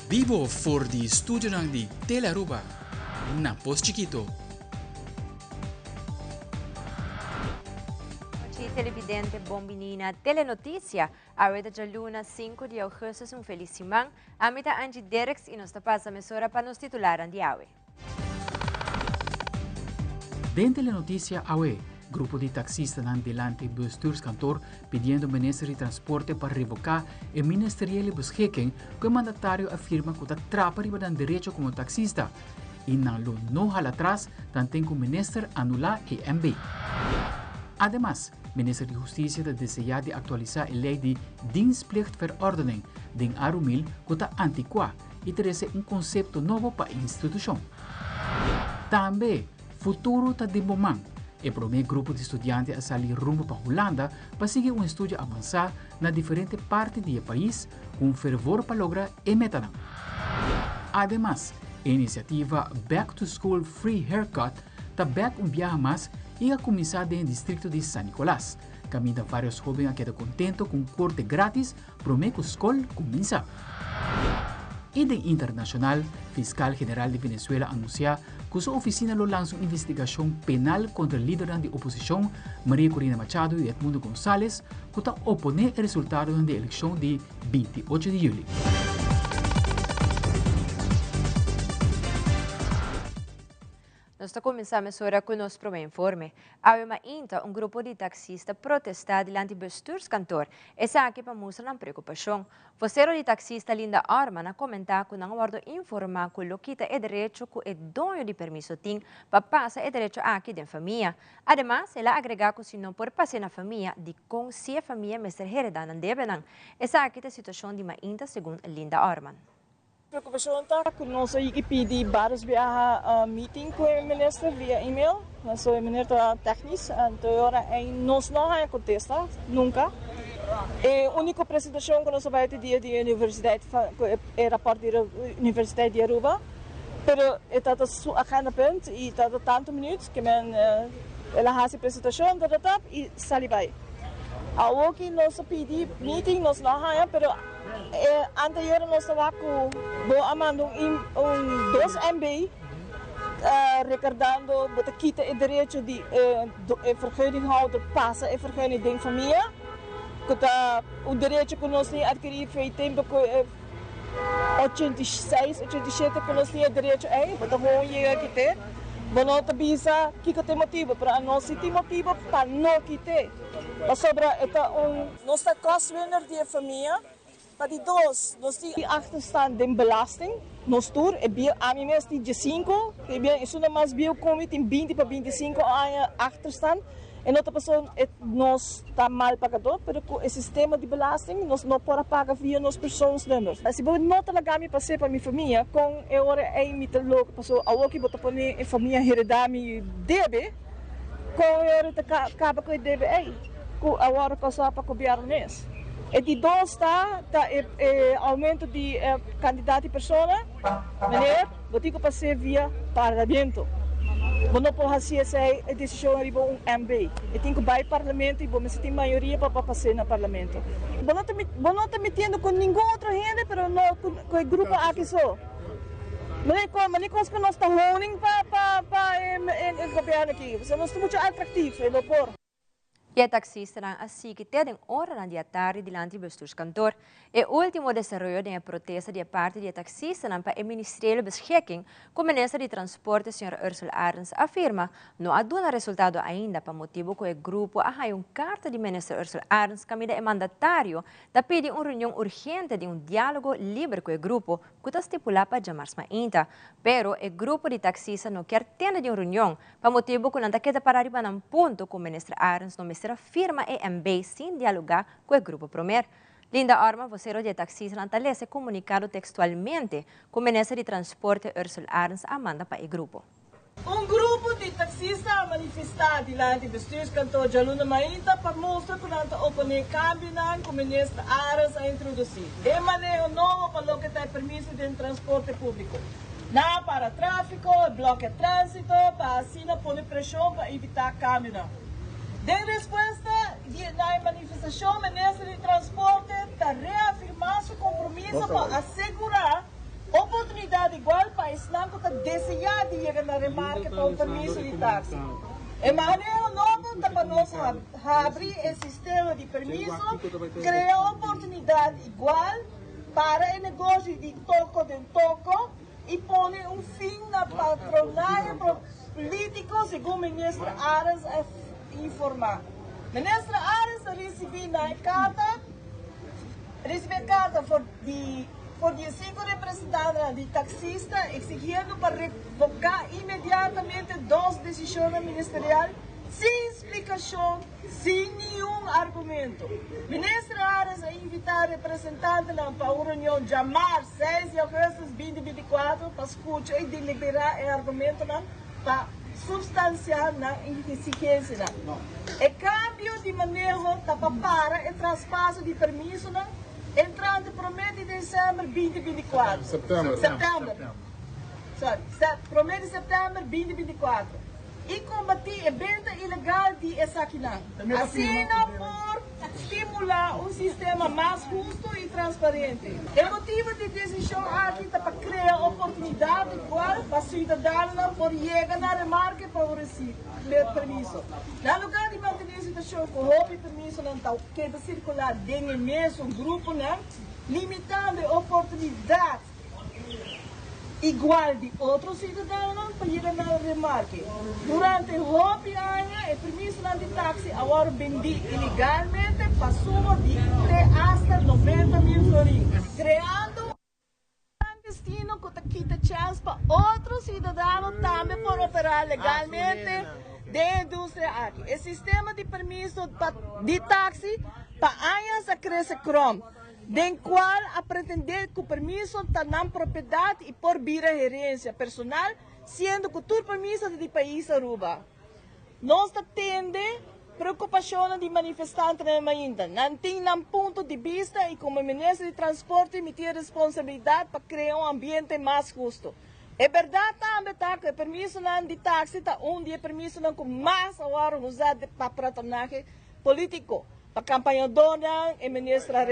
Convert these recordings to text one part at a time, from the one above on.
Bibo for di studionan di Telearuba na Pos Chikito. Nochi televidente, bon bini na Telenoticia. Awe ta djaluna 5 di augustus, un feliz siman. Ami ta Angie Derks y nos ta pasa mesora pa nos titularan di awe. Den Telenoticia awe, grupo di taxistanan dilanti Bestuurskantoor pidiendo Minister di Transporte pa revoca e ministeriële beschikking cu e mandatario a firma cu ta trapa riba nan derecho como taxista y nan lo no hala atras tanten cu Minister anula e MB. Ademas, Minister di Husticia ta desea di actualisa e ley di Dienstplichtverordening den Arumil cu ta anticua y trece un concepto nobo pa e institucion. Tambe, futuro ta den bo man. E prome grupo di studiante a sali rumbo pa Hulanda pa sigui un estudio avansa na diferente parti di e pais cu un fervor pa logra e metanan. Ademas, e iniciativa Back to School Free Haircut ta bek un biaha mas y a cuminsa den e districto di San Nicolas, caminda varios hoben a keda contento cu un corte gratis Promé ku skol kuminsá. I den internashonal, Fiskal General di Venezuela anunsiá ku su ofisina lo lansa un investigashon penal kontra lidernan di oposishon Maria Corina Machado i Edmundo Gonzalez ku ta oponé e resultadonan di elekshon di 28 di yüli. Nos ta kuminsá mesora ku nos promé informe. Awe mainta un grupo di taksista protestá dilanti bestuurskantoor. Esaki pa mustra nan preokupashon. Vosero di taksista Linda Orman a komentá ku nan a wòrdu informá ku lo kita e derecho ku e doño di permiso tin pa pasa e derecho aki den famia. Ademas, el a agregá ku si no por pas'é na famia, dikon si e famia mester heredá nan debenan? Esaki ta e situashon di mainta segun Linda Orman. Preocupacion ta cu nos a yigi pidi varios biaha meeting cu e minister via email, so e meneer ta technisch, anto e ora ey nos no haya contesta nunca. E unico presentacion cu nos a bay te dia di universidad cu e rapport di Universidad di Aruba, pero e tata su agenda punt y tata tanto minuut ke men el a haci presentacion tatatap y sali bay. Awoki nos a pidi meeting nos no haya pero. E anterior nos ta wak ku bo a manda un un dos MB rekordando bo ta kita e derecho di e vergunninghouder pasa e vergunning den famia ku ta un derecho ku nos tin adkiri fei tempo ku e 86, 87 ku nos tin e derecho ei bo ta gewoon yega kit'e bo no ta bisa kiko ta e motibo pero anos si tin motibo pa no kit'e pasobra e ta un Nos ta kostwinner di e famia. Pa di dos, nos tin achterstand den belasting, nos tur, e bieu, ami mes tin diesinku, e bien esunnan mas bieu ku mi tin binti pa bintisinko aña achterstand, e no ta pasobra e nos ta mal pagadó, pero ku e sistema di belasting nos no por a paga via nos persoonsnummer. Si bo no ta laga mi pas'é pa mi famia, kon e ora ei mi ta loke, pasobra awor ki bo ta pone e famia heredá mi debe, Kon e ora ta kaba ku e debe ei ku a wòrdu kousá pa gobièrnu mes? E di dos ta ta e oumento di e kantidat di persona. Meneer, bo tin ku pas'é via parlamento. Bo no por hasi esei e desishon riba un MB. E tin ku bai parlamento i bo mester tin mayoria pa pas'é na parlamento. Bo no ta bo no ta metiendo ku ningun otro hende pero no ku e grupo aki so. Mane kos ku nos ta honing pa pa e gobierno aki, pasobra nos ta mucho atraktivo, e no por. E taksistanan a sigui te den oranan di atardi dilanti bestuurskantoor. E ultimo desaroyo den e protesta di e parti di e taksistanan pa e ministeriële beschikking ku minister di Transporte señor Ursula Arends a firma no a duna resultado ainda pa motibu ku e grupo a haña un karta di minister Ursula Arends kaminda e mandatario ta pidi un reunion urgente di un dialogo liber ku e grupo ku ta stipulá pa djamars mainta. Pero e grupo di taksista no kier tende di un reunion pa motibu ku nan ta keda pará riba nan punto ku Minister Arends no mester a firma e MB sin dialogá ku e grupo promer. Linda Orman, vosero di e taksistanan ta lesa e komunikado tekstualmente ku Minister di Transporte Ursula Arends a manda pa e grupo. Un grupo di taksista a manifestá dilanti bestuurskantoor djaluna mainta pa mustra ku nan ta oponé kambionan ku minister Arends a introdusí den maneho nobo pa loke ta e permiso den transporte públiko. Nan a para tráfiko i blòkia tránsito pa asina pone preshon pa evitá kambionan. Den respuesta di na e manifestashon minister di transporte ta reafirmá su kompromiso pa asegurá. Oportunidat igual pa esnan ku ta deseá di yega na remarke pa un permiso di taksi. E maneho nobo ta pa nos habri e sistema di permiso, krea oportunidat igual para e negoshi di toko den toko i pone un fin na patronahe polítiko, segun Minister Arends a informá. Minister Arends a risibí na e karta risibí e karta for di. For di e sinku representantenan di taksista eksigiendo pa revoká inmediatamente dos desishonnan ministerial sin splikashon, sin niun argumento. Minister Arends a invitá representantenan pa un reunion djamars 6 di augustus 2024 pa skucha i deliberá e argumentonan pa supstansiá nan eksigensianan. E kambio di maneho ta pa para e traspaso di permisonan Entrante promé di desèmber 2024. Sèptèmber. Sèptèmber. Sorry. Promé di sèptèmber 2024. I kombatí e benta ilegal di esakinan. Asina por stimulá un sistema mas hustu i transparente. E motibu di desishon aki ta pa krea oportunidat igual pa siudadanonan por yega na remarke pa un permiso. Na lugá di mantené e situashon ku hopi permisonan ta keda sirkulá den e mesun gruponan, limitando e oportunidat igual di otro siudadanonan pa yega na remarke. Durante hopi aña e permisonan di taksi a wòrdu bendí ilegalmente pa suma di te asta 90,000 florin, kreando un Clandestino cu ta kita chens pa otro ciudadano tambe por opera legalmente den e industria aki. E sistema di permiso di taxi pa añas a crece krom, den cual a pretende cu permiso ta nan propiedad y por bira herencia personal, siendo cu tur permiso ta di pais Aruba. Nos ta tende preocupacionnan di manifestantenan mainta. Nan tin nan punto di bista y como Minister di Transporte mi tin e responsabilidad pa crea un ambiente mas husto. E berdad tambe ta cu e permisonan di taxi ta un di e permisonan cu mas a worde usa pa patronahe politico, pa campañadornan, e minister a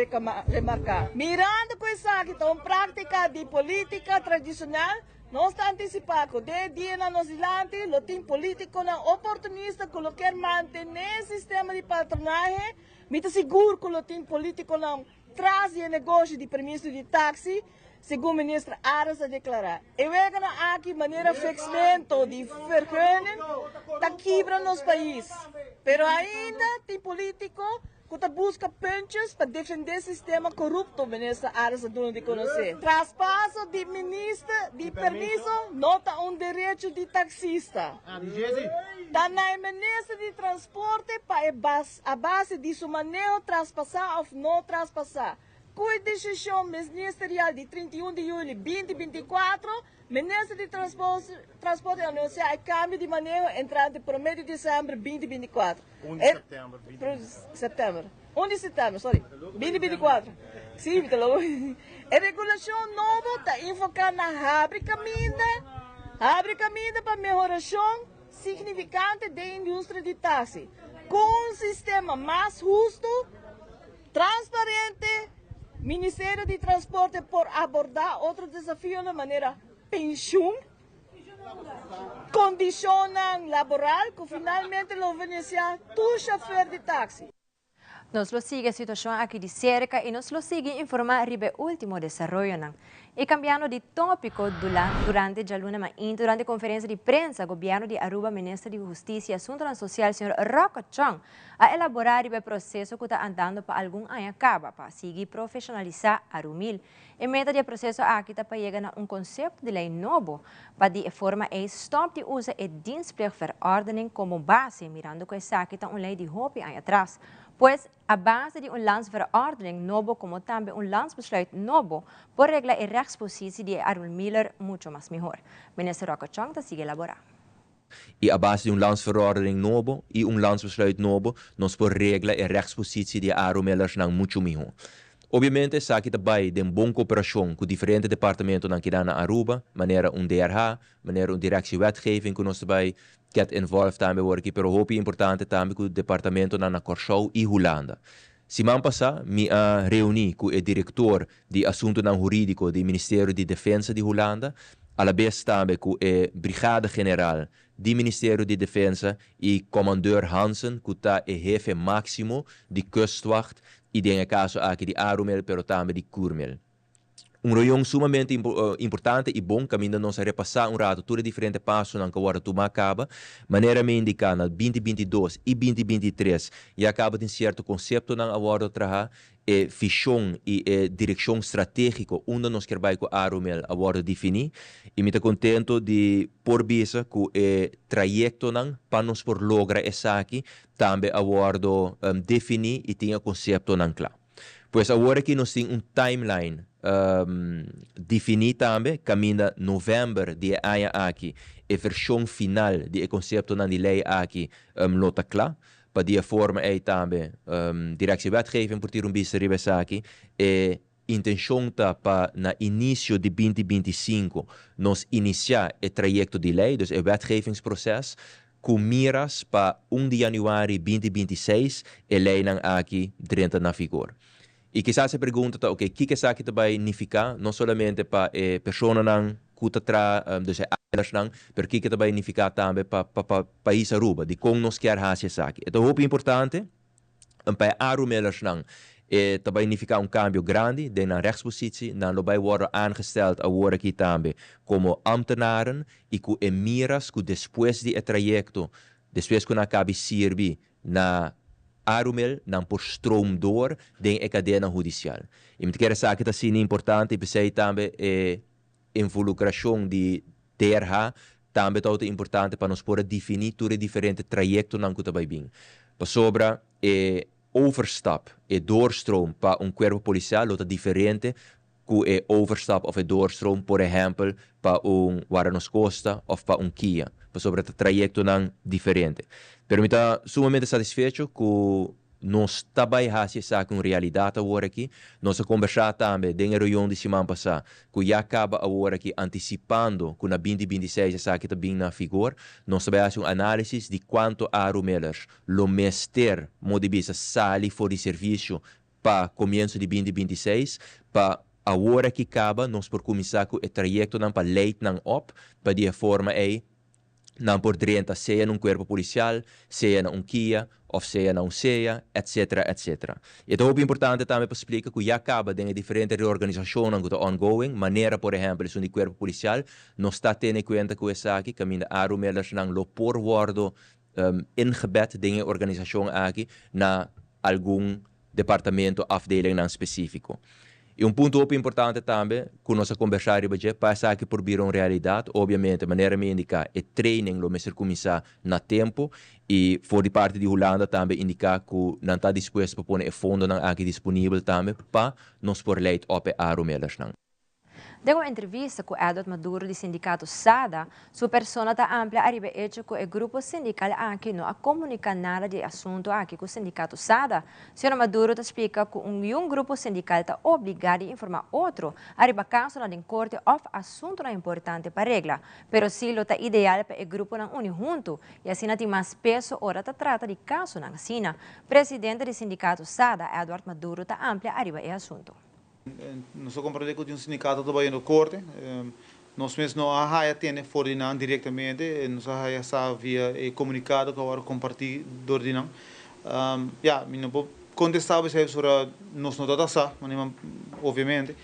remarca. Mirando cu esaki ta un practica di politica tradicional, Nos ta antisipá ku den e dianan nos dilanti lo tin polítikonan oportunista ku lo kier mantené e sistema di patronahe. Mi ta sigur ku lo tin polítikonan tras di e negoshi di permiso di taksi, segun minister Arends a deklará. E weganan aki manera fixmento di vergunning ta kibra nos pais. Pero ainda tin polítiko ku ta buska puntjes pa defendé sistema korupto, minister Arends a duna di konosé. Traspaso di minister di permiso no ta un derecho di taksista. Ta na e minister di transporte pa e a base di su maneho traspasá òf no traspasá. Ku e desishon ministerial di 31 di yüli 2024, Minister di Transporte a anunsiá e kambio di maneho entrante promé di desèmber 2024. 1 di sèptèmber 2024. 1 di sèptèmber, sorry, 2024. Sí, mi ta loco. E regulashon nobo ta enfoká na habri kaminda, habri kaminda pa mehorashon signifikante den industria di taksi, ku un sistema mas hustu, transparente. Ministerio di Transporte por abordá otro desafionan manera penshun, kondishonnan laboral ku finalmente lo beneficia tur shofer di taksi. Nos lo sigui e situashon aki di serka i nos lo sigui informá riba e último desaroyonan. I kambiando di tópiko, durante djaluna mainta durante konferensia di prensa, Gobièrnu di Aruba Minister di Hustisia i Asuntunan Sosial señor Rocco Chong a elaborá riba e proseso ku ta andando pa algun aña kaba pa sigui profeshonalisá Arumil. E meta di e proseso aki ta pa yega na un konsepto di lei nobo pa di e forma ei stòp di usa e dienstplichtverordening komo base mirando ku esaki ta un lei di hopi aña atras. Pues, a base di un landsverordening nobo komo tambe un landsbesluit nobo por regla e rechtspositie di e arulmiler mucho mas mihor. Minister Rocco Chong ta sigui elaborá. I a base di un landsverordening nobo i un landsbesluit nobo nos por regla e rechtspositie di e arulmilersnan mucho mihó. Obviamente esaki ta bai den bon koperashon ku diferente departamentonan ki na Aruba, manera un DRH, manera un Directie Wetgeving ku nos ta bai get involved tambe awor aki, pero hopi importante tambe ku departamentonan na Kòrsou i Hulanda. Siman pasá mi a reuní ku e direktor di Asuntunan Hurídiko di Ministerio di Defensa di Hulanda, alabes tambe ku e Brigade General di Ministerio di Defensa i Commandeur Hansen ku ta e hefe máksimo di Kustwacht i den e kaso aki di Arumel pero tambe di Curmel. Un reunion sumamente importante i bon kaminda nos a repasá un ratu tur e diferente pasonan ku a wòrdu tumá kaba. Manera mi a indiká na 2022 i 2023 ya kaba tin sierto konseptonan a wòrdu traha. E vishon i e direkshon stratégiko unda nos kier bai ku Arumel a wòrdu definí i mi ta kontento di por bisa ku e trayektonan pa nos por logra esaki tambe a wòrdu definí i tin e konseptonan kla. Pues awor aki nos tin un timeline definí tambe kaminda novèmber di e aña aki e vershon final di e konseptonan di lei aki lo ta kla. Pa di e forma ei tambe Directie Wetgeving por tira un bista riba esaki. E intenshon ta pa na inisio di 2025 nos inisiá e trayekto di lei, dus e wetgevingsproces, ku miras pa 1 di yanüari 2026 e leinan aki drenta na vigor. I kisas e pregunta ta, oke, kiko esaki ta bai nifiká, no solamente pa e personanan ku ta traha, dus e eilandersnan, pero kiko ta bai nifiká tambe pa pa pais Aruba, dikon nos kier hasi esaki. E ta hopi importante pa e Arumellersnan, e ta bai nifiká un kambio grandi den nan rechtspositie, nan lo bai wòrdu aangesteld awor aki tambe komo ambtenaren i ku e miras ku despues di e trayekto, despues ku nan a kabi sirbi na Arumel, nan por stroom door den e kadena hudisial. I mi ta kere esaki ta asina importante i p'esei tambe e involukrashon di DRH tambe ta ota importante pa nos por a definí tur e diferente trayektonan ku ta bai bin. Pasobra e overstap, e doorstroom pa un kuerpo polisial lo ta diferente ku e overstap òf e doorstroom por ehèmpel pa un Guarda Nos Costa òf pa un kia, pasobra ta trayektonan diferente. Pero mi ta sumamente satisfecho ku nos ta bai hasi esaki un realidat awor aki. Nos a kombersá tambe den e reunion di siman pasá ku ya kaba awor aki antisipando ku na 2026 esaki ta bin na vigor. Nos ta bai hasi un análisis di kuantu Arumellers lo mester, modo di bisa, sali for di servisio pa komienso di 2026, pa awor aki kaba nos por kuminsá ku e trayektonan pa leid nan op, pa di e forma ei nan por drenta sea na un kuerpo polisial, sea na un kia, òf sea na un sea, etcetera, etcetera. E ta hopi importante tambe pa splika ku ya kaba den e diferente reorganisashonnan ku ta ongoing, manera por ehèmpel esun di kuerpo polisial, nos ta tene kuenta ku esaki kaminda Arumelersnan lo por wòrdu ingebed den e organisashon aki na algun departamento, afdelingnan spesífiko. I un punto hopi importante tambe ku nos a kombersá riba dje, pa esaki por bira un realidat, obviamente, manera mi a indiká, e training lo mester kuminsá na tempu i for di parti di Hulanda tambe indiká ku nan ta dispuesto pa pone e fondonan aki disponibel tambe pa nos por leid op e Arumelersnan. Den un entrevista ku Edward Maduro di sindikato SADA, su persona ta amplia ariba e echo ku e grupo sindikal aki no a komuniká nada di e asuntu aki ku sindikato SADA. Señor Maduro ta splika ku un yun grupo sindikal ta obligá di informá otro ariba kasonan den korte òf asuntunan importante pa regla, pero si lo ta ideal pa e gruponan uni huntu i asina tin mas peso ora ta trata di kasonan asina. Presidente di sindikato SADA, Edward Maduro ta amplia ariba e asuntu. Nos a comprende cu tin un sindicato ta bayendo corte. Nos mes no a haya tene for di nan directamente, nos a haya sa via e comunicado cu a worde comparti door di nan. Ya, mi no por contesta bo esey pasobra nos no ta sa, obviamente.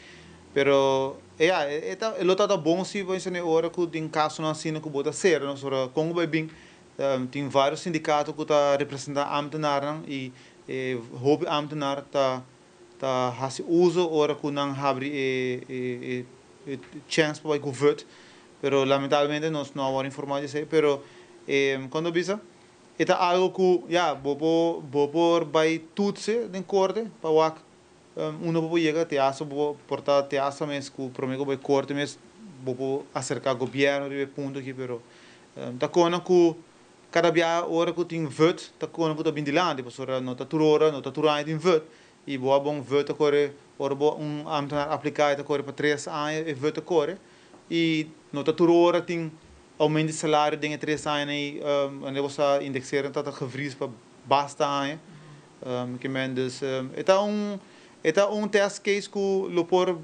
Pero ya, e ta, e lo ta ta bon si bo e ora cu tin casonan asina cu bo ta cera, no? Pasobra con cu bay bin, tin varios sindicato cu ta representa ambtenarnan y e hopi ambtenar ta ta hasi uso ora ku nan habri e e chèns pa bai ku vut, pero lamentablemente nos no a wòrdu informá di esei, pero kon ta bisa e ta algu ku ya bo por bo por bai tutse den korte pa wak unda bo por yega te hasta bo por ta te hasta mes ku promé ku bai korte mes bo por aserká gobièrnu riba e punto aki pero ta kona ku Kada biaha ora ku tin vut ta kone ku ta bin dilanti pasobra no ta tur ora, no ta tur aña tin vut i bo a bon vut ta kore ora bo un ambtenaar apliká e ta kore pa 3 aña e vut ta kore i no ta tur ora tin oumento di salario den e 3 añanan ei wanneer bo sa indexeren ta ta gevries pa basta aña. Ke men dus e ta un e ta un test case ku lo por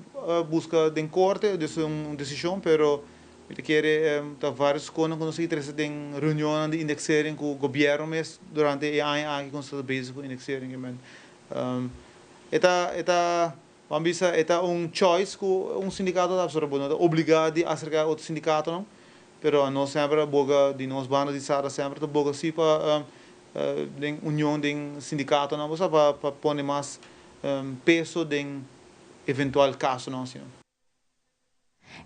buska den korte, dus un desishon, pero mi ta kere ta varios konan ku nos a trese den reunionnan di indexering ku gobièrnu mes durante e aña aki ku nos ta bezig ku indexering. Ke men e ta e ta ban bisa e ta un choice ku un sindikato ta pasobra bo no ta obligá di aserká otro sindikatonan, pero nos semper a boga di nos banda di SADA semper ta boga si pa den union den sindikatonan bo sa pa pa pone mas peso den eventual kasonan asina.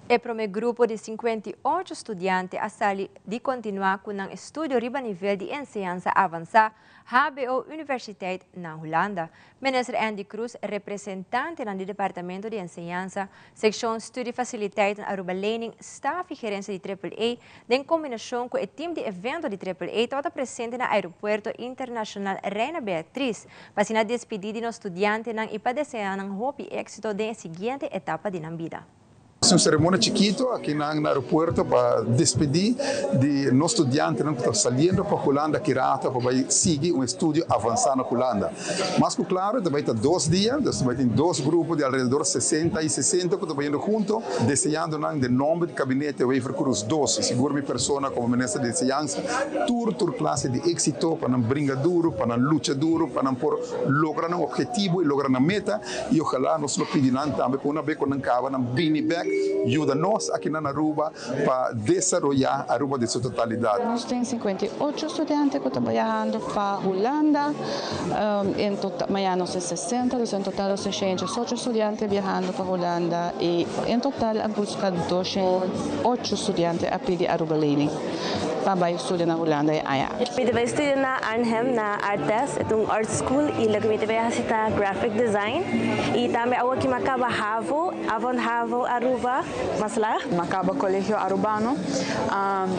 E prome grupo di 58 studiante a sali di kontinuá ku nan estudio riba nivel di enseñansa avansá, hbo Universiteit na Hulanda. Minister Endy Croes, representantenan di Departamento di Enseñansa, Sekshon Studiefasiliteiten Aruba Lening, staf i gerensia di Triple A, den kombinashon ku e tim di evento di Triple A tabata presente na Aeropuerto Internashonal Reina Beatriz pa asina despidí di nos studiantenan i pa deseá nan hopi éksito den e siguiente etapa di nan bida. Un ceremonia chikito aki na aeropuerto pa despedi di nos studiantenan cu ta saliendo pa Hulanda aki rato pa bay sigui un estudio avansa na Hulanda. Mas cu claro ta bay ta 2 dia, dus ta bay tin 2 grupo di alrededor 60 y 60 cu ta bayendo hunto, deseando nan den nomber di Gabinete Wever-Croes 2 y sigur mi persona como Minister di Enseñansa tur tur clase di exito pa nan bringa duro, pa nan lucha duro, pa nan por logra nan obhetivo y logra nan meta. Y ojalá nos lo pidi nan tambe cu una be cu nan caba nan bini bek yuda nos aki nan Aruba pa desaroya Aruba den su totalidad. Nos tin 58 studiante cu ta biahando pa Hulanda, en total, mañana nos tin 60, dus en total nos tin 118 studiante biahando pa Hulanda y en total a busca 208 studiante a pidi Aruba Lening pa bay studia na Hulanda e aña aki. Mi ta bay studia na Arnhem na Artes, e ta un art school y loke mi ta bay haci ta graphic design y tambe awo ki mi a caba havo, Avond Havo Aruba, mas laag. Mi a caba Colegio Arubano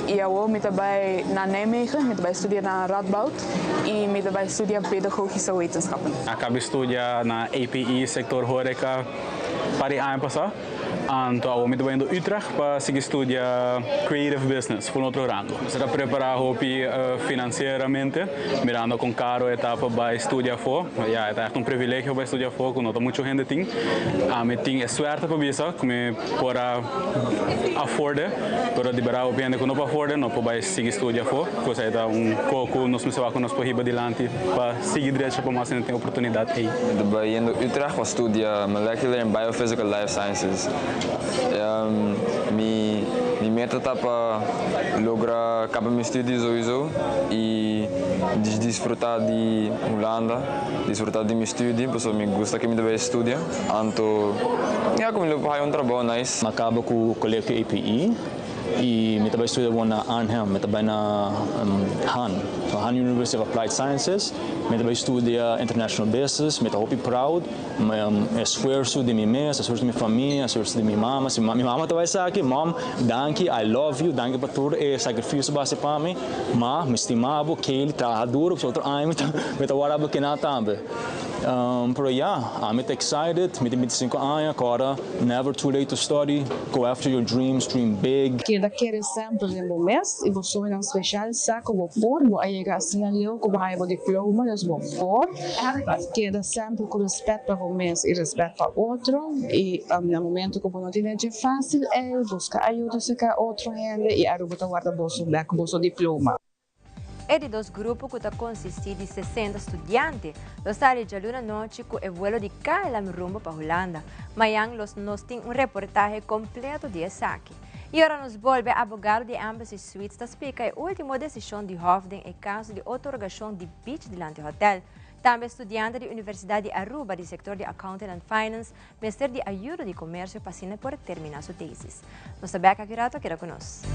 y awo mi ta bay na Nijmegen, mi ta bay studia na Radboud y mi ta bay studia Pedagogische Wetenschappen. A caba studia na APE sector horeca par di aña pasa. Anto awor mi ta bayendo Utrecht pa sigui studia Creative Business for un otro rango. Mi ta prepara hopi financieramente, mirando con caro e ta pa bay studia afo. Ya, e ta echt un privilegio bay studia afo cu no ta mucho hende tin. Ami tin e suerte pa bisa cu mi por a afford e, pero di berdad hopi hende cu no por afford e no por bay sigui studia afo. Cu esey ta un co cu nos mester wak cu nos por hiba dilanti pa sigui drecha pa mas hende tin oportunidad ey. Mi ta bayendo Utrecht pa studia Molecular and Biophysical Life Sciences. Mi mi meta ta pa logra caba mi studio sowieso y disfruta di Hulanda, disfruta di mi studio pasobra mi gusta ke mi ta bay studia. Anto ya cu mi lo por haya un trabou nice. Mi a caba cu Colegio APE y mi ta bay studia awor na Arnhem, mi ta bay na han, so Han University of Applied Sciences, mi ta bay studia International Business, mi ta hopi proud, esfuerzo di mi mes, esfuerzo di mi famia, esfuerzo di mi mama, si mi mama ta bay esaki, mom, danki, I love you, danki pa tur e sacrificio bo a haci pa mi, ma mi stima bo, Kaylee, traha duro, pasobra otro aña mi ta wara bo kina tambe. Pero ya, ami ta excited, mi tin 25 aña, kòrda, never too late to study, go after your dreams, dream big. Keda kere semper den bo mes y bo soñonan special, sa cu bo por, bo a yega asina leu cu bo haya bo diploma, dus bo por. Keda semper cu respet pa bo mes y respet pa otro y na momento cu bo no tin dje facil ey, busca ayuda cerca otro hende y Aruba ta warda boso bek cu boso diploma. E di dos grupo ku ta konsistí di 60 studiante lo sali djaluna nochi ku e vuelo di KLM rumbo pa Hulanda. Mayan los nos tin un reportahe kompleto di esaki. I ora nos bolbe, abogado di Embassy Suites ta splika e último desishon di Hof den e kaso di otorgashon di beach dilanti hotel. Tambe studiante di Universidat di Aruba di sektor di Accounting and Finance mester di ayudo di komersio pa asina por terminá su tesis. Nos ta bèk aki rato, keda ku nos.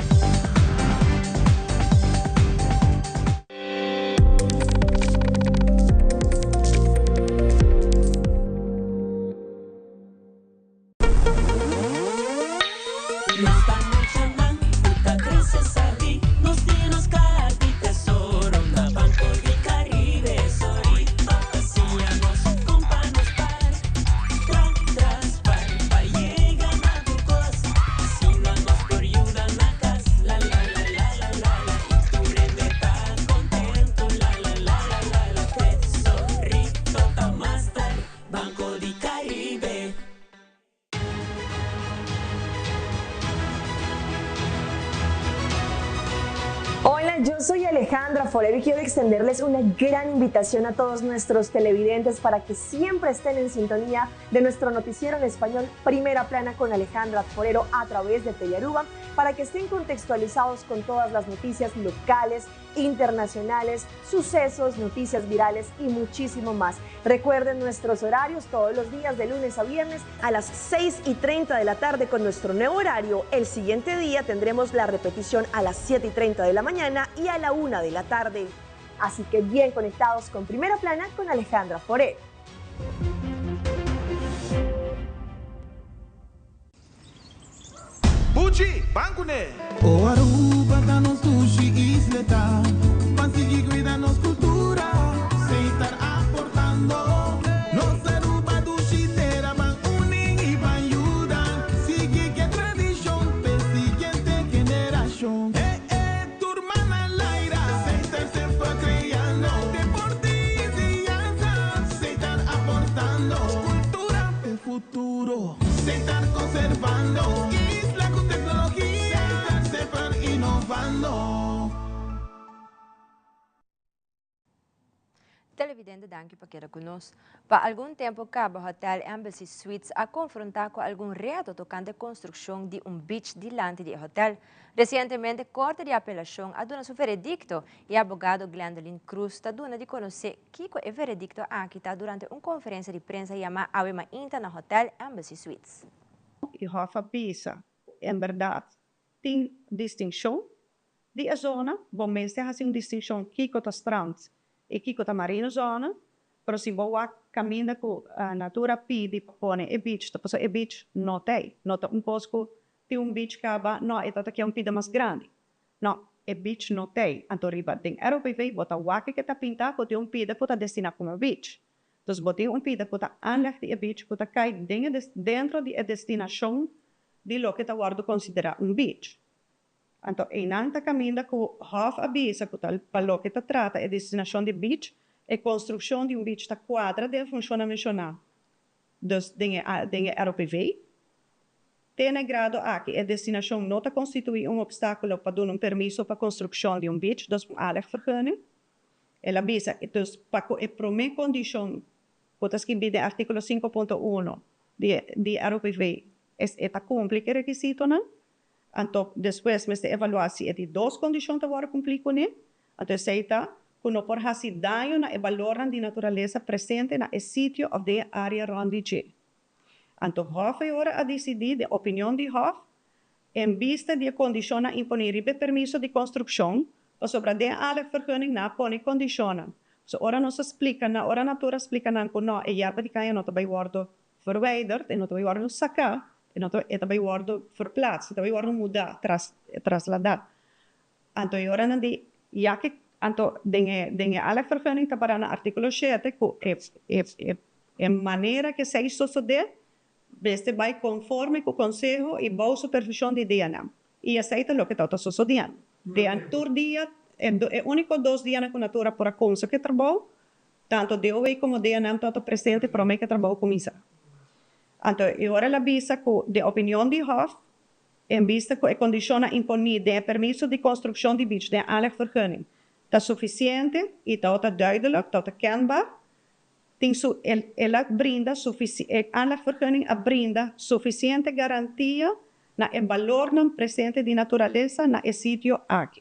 Alejandra Forero y quiero extenderles una gran invitación a todos nuestros televidentes para que siempre estén en sintonía de nuestro noticiero en español Primera Plana con Alejandra Forero a través de Telearuba para que estén contextualizados con todas las noticias locales, internacionales, sucesos, noticias virales y muchísimo más. Recuerden nuestros horarios todos los días de lunes a viernes a las 6 y 30 de la tarde con nuestro nuevo horario. El siguiente día tendremos la repetición a las 7 y 30 de la mañana y a la 1 de la tarde. Así que bien conectados con Primera Plana con Alejandra Foré. Buchi, ban kuné! O Aruba ta nos dushi isleta, ban sigui cuida nos cultura, Setar aportando. Nos Aruba dushi tera, ban uni y ban yuda, sigui cu e tradicion p'e siguiente generacion. E e tur man al aire, Setar semper creando, deporte y enseñanza, Setar aportando, cultura p'e futuro. Setar conservando isla cu tecnologia. Setar semper innovando. Televidente danki pa keda cu nos. Pa algun tempo caba Hotel Embassy Suites a confronta cu algun reto tocante construccion di un beach dilanti di e hotel. Recientemente Corte di Apelacion a duna su veredicto y abogado Glendeline Cruz ta duna di conoce Kiko e veredikto aki ta durante un konferensia di prensa yamá awe mainta na Hotel Embassy Suites. I Hof a bisa ku en bèrdat tin distinshon di e zona. Bo mester hasi un distinshon kiko ta strand i kiko ta marino zona, pero si bo wak kaminda ku natura pidi pa pone e beach ta pasobra e beach no ta ei. No ta un kos ku tin un beach kaba, no e ta ta ke un pida mas grandi. No, e beach no t'ei. Anto riba den ROPV bo ta wak ke ta pinta ku tin un pida ku ta destina komo beach. Dus bo tin un pida ku ta aanleg di e beach ku ta kai den e dentro di e destinashon di loke ta wòrdu konsiderá un beach. Anto einan ta kaminda ku Hof a bisa ku ta pa loke ta trata e destinashon di beach, e konstrukshon di un beach ta kuadra den e funshonnan menshoná dus den e den e ROPV. Te na e grado aki e destinashon no ta konstituí un opstákulo pa duna un permiso pa konstrukshon di un beach, dus un aanlegvergunning. El a bisa, dus pa ku e promé kondishon ku ta skibí den artíkulo sinku punto uno di di ROPV es e ta kumpli ku e rekisitonan, anto despues mester evaluá si e di dos kondishon ta wòrdu kumplí kuné, anto esei ta ku no por hasi daño na e balornan di naturalesa presente na e sitio òf den e área rònt di dje. Anto Hof e ora a disidí, den opinion di Hof, en bista di e kondishonnan imponí riba e permiso di konstrukshon, pasobra den aanlegvergunning nan a pone kondishonnan. So ora nos a splika nan, ora Natura a splika nan ku no, e yerba di kaña no ta bai wòrdu verwijderd, e no ta bai wòrdu saká, e no ta, e ta bai wòrdu verplaatst, e ta bai wòrdu mudá, tras, trasladá. Anto e ora nan di, ya ke, anto den e, den e aanlegvergunning ta pará na artíkulo shete ku e, e, e, e manera ke esei sosodé mester bai konforme ku konseho i bou supervishon di DNM. I esei ta loke tabata sosodiendo. Den tur dia, e, e úniko dos dianan ku Natura por a kumsa ku e trabou, tanto DOW komo DNM tabata presente promé ku e trabou kuminsá. Anto e ora el a bisa ku den opinion di Hof, En bista ku e kondishonnan imponí den e permiso di konstrukshon di beach den aanlegvergunning ta sufisiente i tabata duidelijk, tabata kenbaar, tin su el a brinda e aanlegvergunning a brinda sufisiente garantia na e balornan presente di naturalesa na e sitio aki.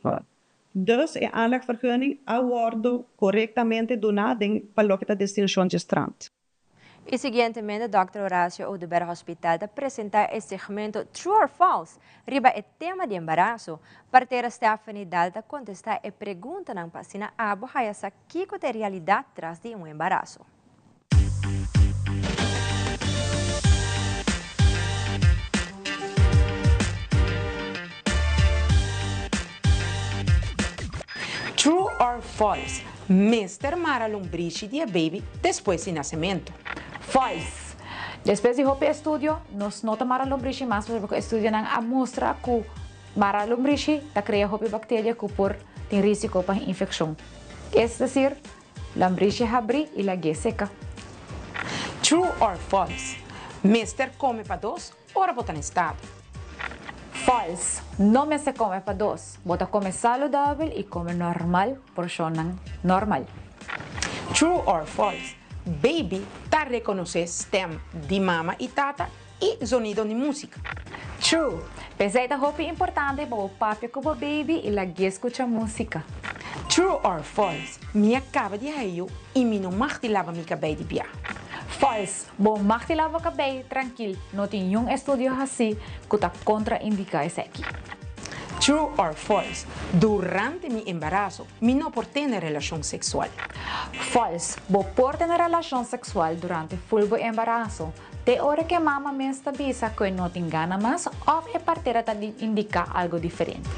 Dus e aanlegvergunning a wòrdu korektamente duná den pa loke ta destinashon dje strand. Y siguientemente Dòkter Horacio Oduber Hospital ta presenta e segmento True or False riba e tema di embaraso. Partera Stephanie Daal ta contesta e preguntanan pa asina abo haya sa kico ta e realidad tras di un embaraso. True or False, Mester mara lombrishi di e baby despues di nasementu. False. Despues di hopi estudio, nos no ta mara lombrishi mas pasobra ku estudionan a mustra ku mara lombrishi ta krea hopi bakteria ku por tin risiko pa infekshon. Es desir, lombrishi habrí i lag'é seka. True or false, Mester kome pa dos ora bo ta na estado. False. No mester come pa dos. Bo ta come saludabel y come normal porcionnan normal. True or false, Baby ta reconoce stem di mama y tata y zonido di musica. True. P'esey ta hopi importante pa bo papia cu bo baby y lag'é scucha musica. True or false, Mi a caba di hayo y mi no mag di laba mi cabey di bia. False. Bo mag di laba cabey trankil, no tin niun estudio haci cu ta contraindica esaki. True or false, Durante mi embaraso mi no por tene relacion sexual. False. Bo por tene relacion sexual durante full bo embaraso, te ora cu e mama mes ta bisa cu e no tin gana mas of e partera ta indica algo diferente.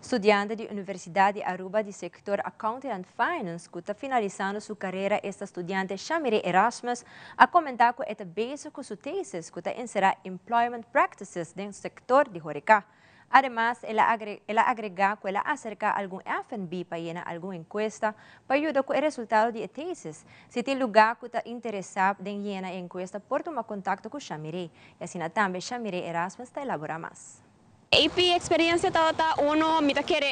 Studiante di Universidad di Aruba di sector Accounting and Finance cu ta finalisando su carera esta studiante Shamire Erasmus a comenta cu e ta bezig cu su thesis cu ta encera Employment Practices den sector di horeca. Ademas el a el a agrega cu el a acerca algun FNB pa yena algun encuesta pa yuda cu e resultado di e thesis. Si tin lugar cu ta interesa den yena e encuesta por tuma contacto cu Shamire y asina tambe Shamire Erasmus ta elabora mas. AP experiencia tabata uno, mi ta kere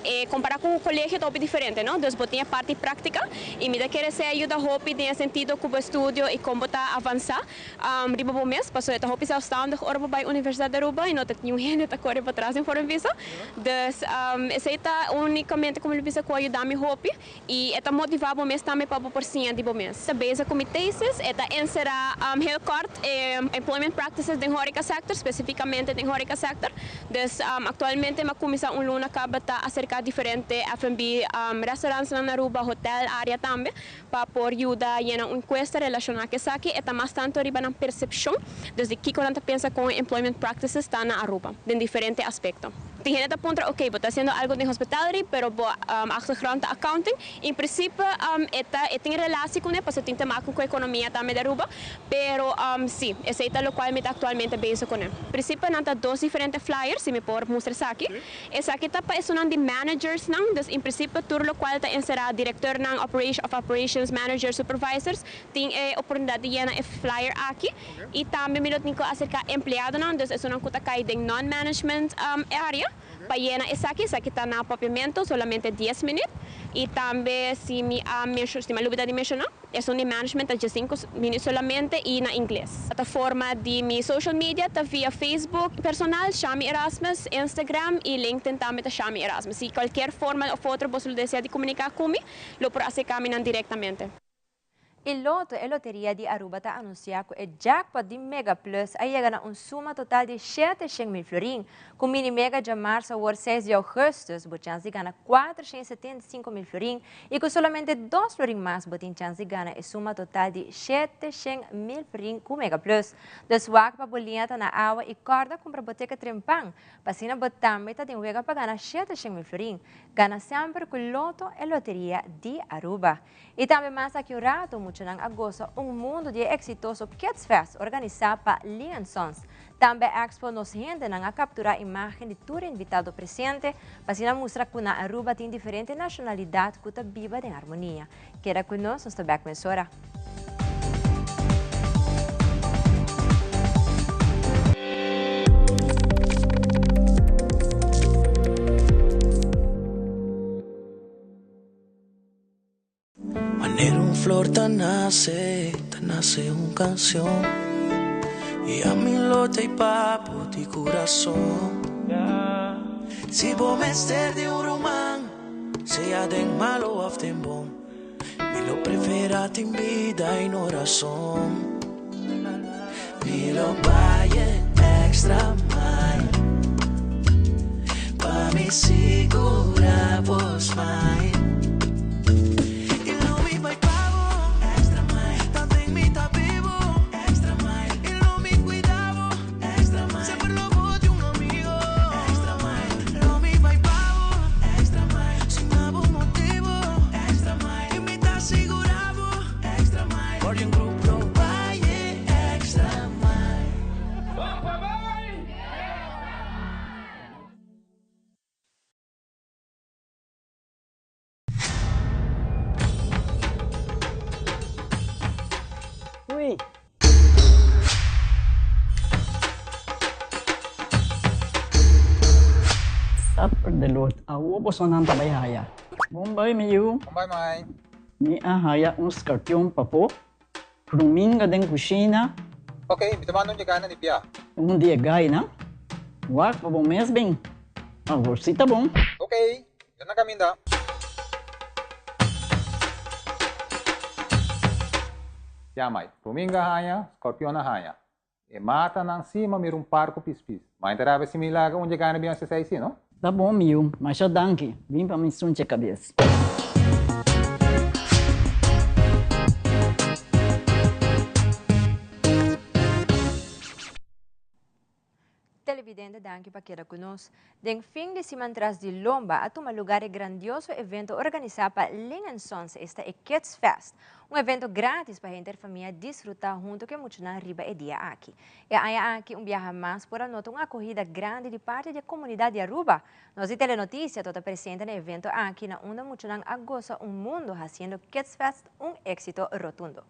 e compara cu colegio ta hopi diferente no, dus bo tin e parti practica y mi ta kere esey a yuda hopi den e sentido cu bo estudio y con bo ta avansa riba bo mes, pasobra e ta hopi zelfstandig ora bo bay Universidad di Aruba y no ta niun hende ta core bo tras den forma di bisa, dus esey ta unicamente como lo bisa cu a yuda mi hopi. Y e ta motiva bo mes tambe pa bo por siña di bo mes. Ta bezig cu mi thesis, e ta encera heel kort e employment practices den horeca sector, specificamente den horeca sector. Dus actualmente mi a cuminsa un luna caba ta acerca diferente F&B restaurantsnan na Aruba, hotel area tambe, pa por yuda yena un encuesta relaciona cu esaki. E ta mas tanto riba nan percepcion, dus di kico nan ta pensa con e employment practices ta na Aruba, den diferente aspecto. Tin hende ta puntra, ok, bo ta haciendo algo den hospitality, pero bo achtergrond ta accounting. In principe e ta e tin relatie cune, pasobra tin te maken cu economia tambe di Aruba, pero si, esey ta locual mi ta actualmente bezig cune. In principe nan ta dos diferente flyers, si mi por mustra esaki. Esaki ta pa esunnan di managersnan, dus in principe tur locual ta encera directornan, operation of operations managers, supervisors, tin e oportunidad di yena e flyer aki. Y tambe mi lo tin cu acerca empleadonan, dus esunnan cu ta cay den non-management area, pa yena esaki. Esaki ta na Papiamento, solamente dies minuut. Y tambe si mi a menciona, si mi a lubida di menciona, esun di management ta diescinco minuut solamente y na Ingles. Plataforma di mi social media ta via Facebook personal, Shami Erasmus, Instagram y LinkedIn tambe ta Shami Erasmus. Si cualkier forma of otro boso lo desea di comunica cu mi, lo por acerca mi nan directamente. E Lotto, e loteria di Aruba ta anuncia cu e jackpot di Mega Plus a yega na un suma total di shete shen mil florin. Cu Mini Mega djamarzo awor seis di augustus bo chans di gana 475 mil florin y cu solamente dos florin mas bo tin chans di gana e suma total di shete shen mil florin cu Mega Plus. Dus wak pa bo liña ta na awa y corda cumpra bo ticket trempan pa asina bo tambe ta den wega pa gana shete shen mil florin. Gana semper cu Lotto, e loteria di Aruba. Y tambe mas aki un rato muchanan a gosa un mundo di e exitoso Kids Fest organisa pa Lee and Sons. Tambe Expo Nos Hendenan a captura imagen di tur invitado presente pa asina mustra cu na Aruba tin diferente nacionalidad cu ta biba den armonia. Keda cu nos, nos ta bek mesora. Manera un flor ta nace, ta nace un cancion Y ami lo ta pa bo di curason Si bo mester di un ruman, sea den malo of den bon Mi lo prefera tin bida y no razon Mi lo bay e extra mile Pa mi sigura bo smile Y lo mi bay pa bo extra mile Tanten mi ta bibo extra mile Y lo mi cuida bo extra mile Semper lo bo di un amigo extra mile Lo mi bay pa bo extra mile Sin abo motibo extra mile Y mi ta sigura bo extra mile Guardian Group lo bay e extra mile. Ui. Aperdelot, awo bosonan ta bai haya. Bon bai mi yu. Bon bai mai. Mi a haya un skarpion pafó, fruminga den kushina. Ok, mi ta manda un dje na di bia. Un di e gainan? Wak pa bo mes bin. Awor si ta bon. Ok, mi ta na kaminda. Ya mai, fruminga haña, skorpion a haña. E matanan si ma mira un par ku pispis. Ma e ta rabia si mi laga un dje gana bin hasi esei si, no? Ta bon mi yu, masha danki. Bin pa mi sunche kabes. Televidente danki pa keda ku nos. Den fin di siman tras di lomba a tuma lugar e grandioso evento organisá pa Ling and Sons, esta e Kids Fest. Un evento gratis pa henter famia disfrutá hunto ku e muchanan riba e dia aki. E aña aki un biaha mas por a nota un akohida grandi di parti di e komunidat di Aruba. Nos di Telenoticia tabata presente na e evento aki na unda muchanan a gosa un mundo hasiendo Kids Fest un éksito rotundo.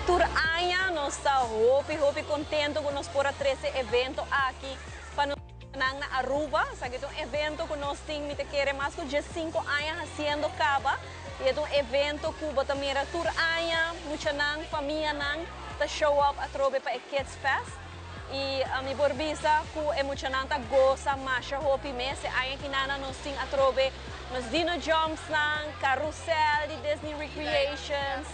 Tur aña nos ta hopi hopi contento cu nos por a trece evento aki pa nos nan na Aruba. Esaki ta un evento cu nos tin mi ta kere mas cu diescinco aña haciendo caba. Y e ta un evento cu bo ta mira tur aña muchanan, famianan ta show up atrobe pa e Kids Fest. Y mi por bisa cu e muchanan ta goza masha hopi mes. E aña kinana nos tin atrobe nos dino jumpsnan, carrousel di Disney Recreations.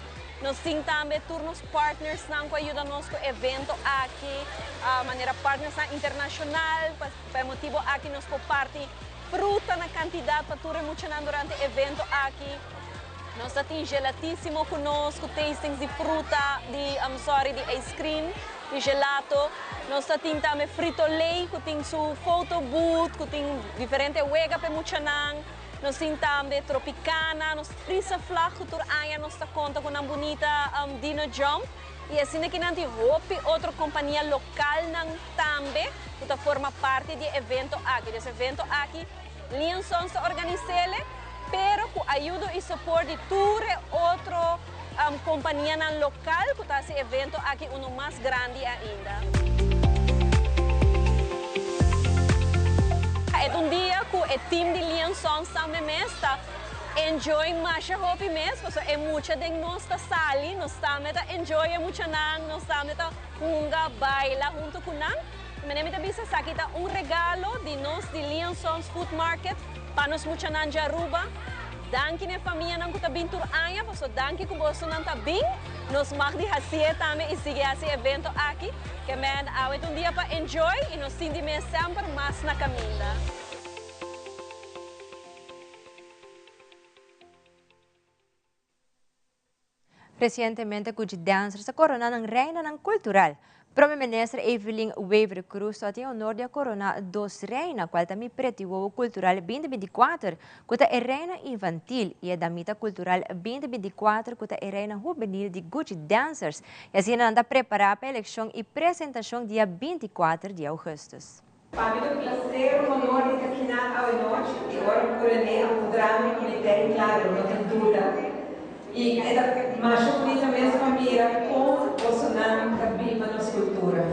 Nos tin tambe tur nos partnersnan cu a yuda nos cu evento aki, manera partnersnan internacional. Pa e motibo aki nos por parti Fruta na kantidat pa tur e muchanan durante e evento aki. Nos ta tin gelatísimo ku nos, ku tastings di fruta, di, I'm sorry, di ice cream, di gelato. Nos ta tin tambe Frito-Lay ku tin su photo booth, ku tin diferente wega pa e muchanan. Nos tin tambe Tropicana, nos Frisa Vlag ku tur aña nos ta konta ku nan bunita Dino Jump. I asina ki nan tin hopi otro kompania lokalnan tambe ku ta forma parti di e evento aki. Dus evento aki Liansons ta organis'ele, pero ku ayudo i soport di tur e otro kompanianan lokal ku ta hasi e evento aki unu mas grandi ainda. E ta un dia ku e team di Liansons tambe mes ta Enjoy masha hopi mes pasobra e mucha den nos ta sali, nos tambe ta enjoy e muchanan, nos tambe ta hunga, baila hunto cu nan. Y manera mi ta bisa esaki ta un regalo di nos di Leon Sons Food Market pa nos muchanan dje Aruba. Danki na e famianan cu ta bin tur aña pasobra danki cu bosonan ta bin, nos mag di haci'e tambe y sigui haci e evento aki. Ke men awe ta un dia pa enjoy y nos sinti mes semper mas na caminda. Resientemente Gucci Dancers a korona nan reinanan kultural. Prome Minister Evelyn Wever-Croes ta tin honor di a korona dos reina kual ta Mi Preti Wowo Kultural 2024 ku ta e reina infantil i e Damita Kultural 2024 ku ta e reina hubenil di Gucci Dancers i asina nan ta prepara pa elekshon i presentashon dia 24 di augustus. Pa mi ta un placer, un honor di ta kinan awe nochi y ora cu René a puntra mi cu mi tei claro, no tin duda. Y e ta masha bunita mes pa mira con bosonan ta biba nos cultura.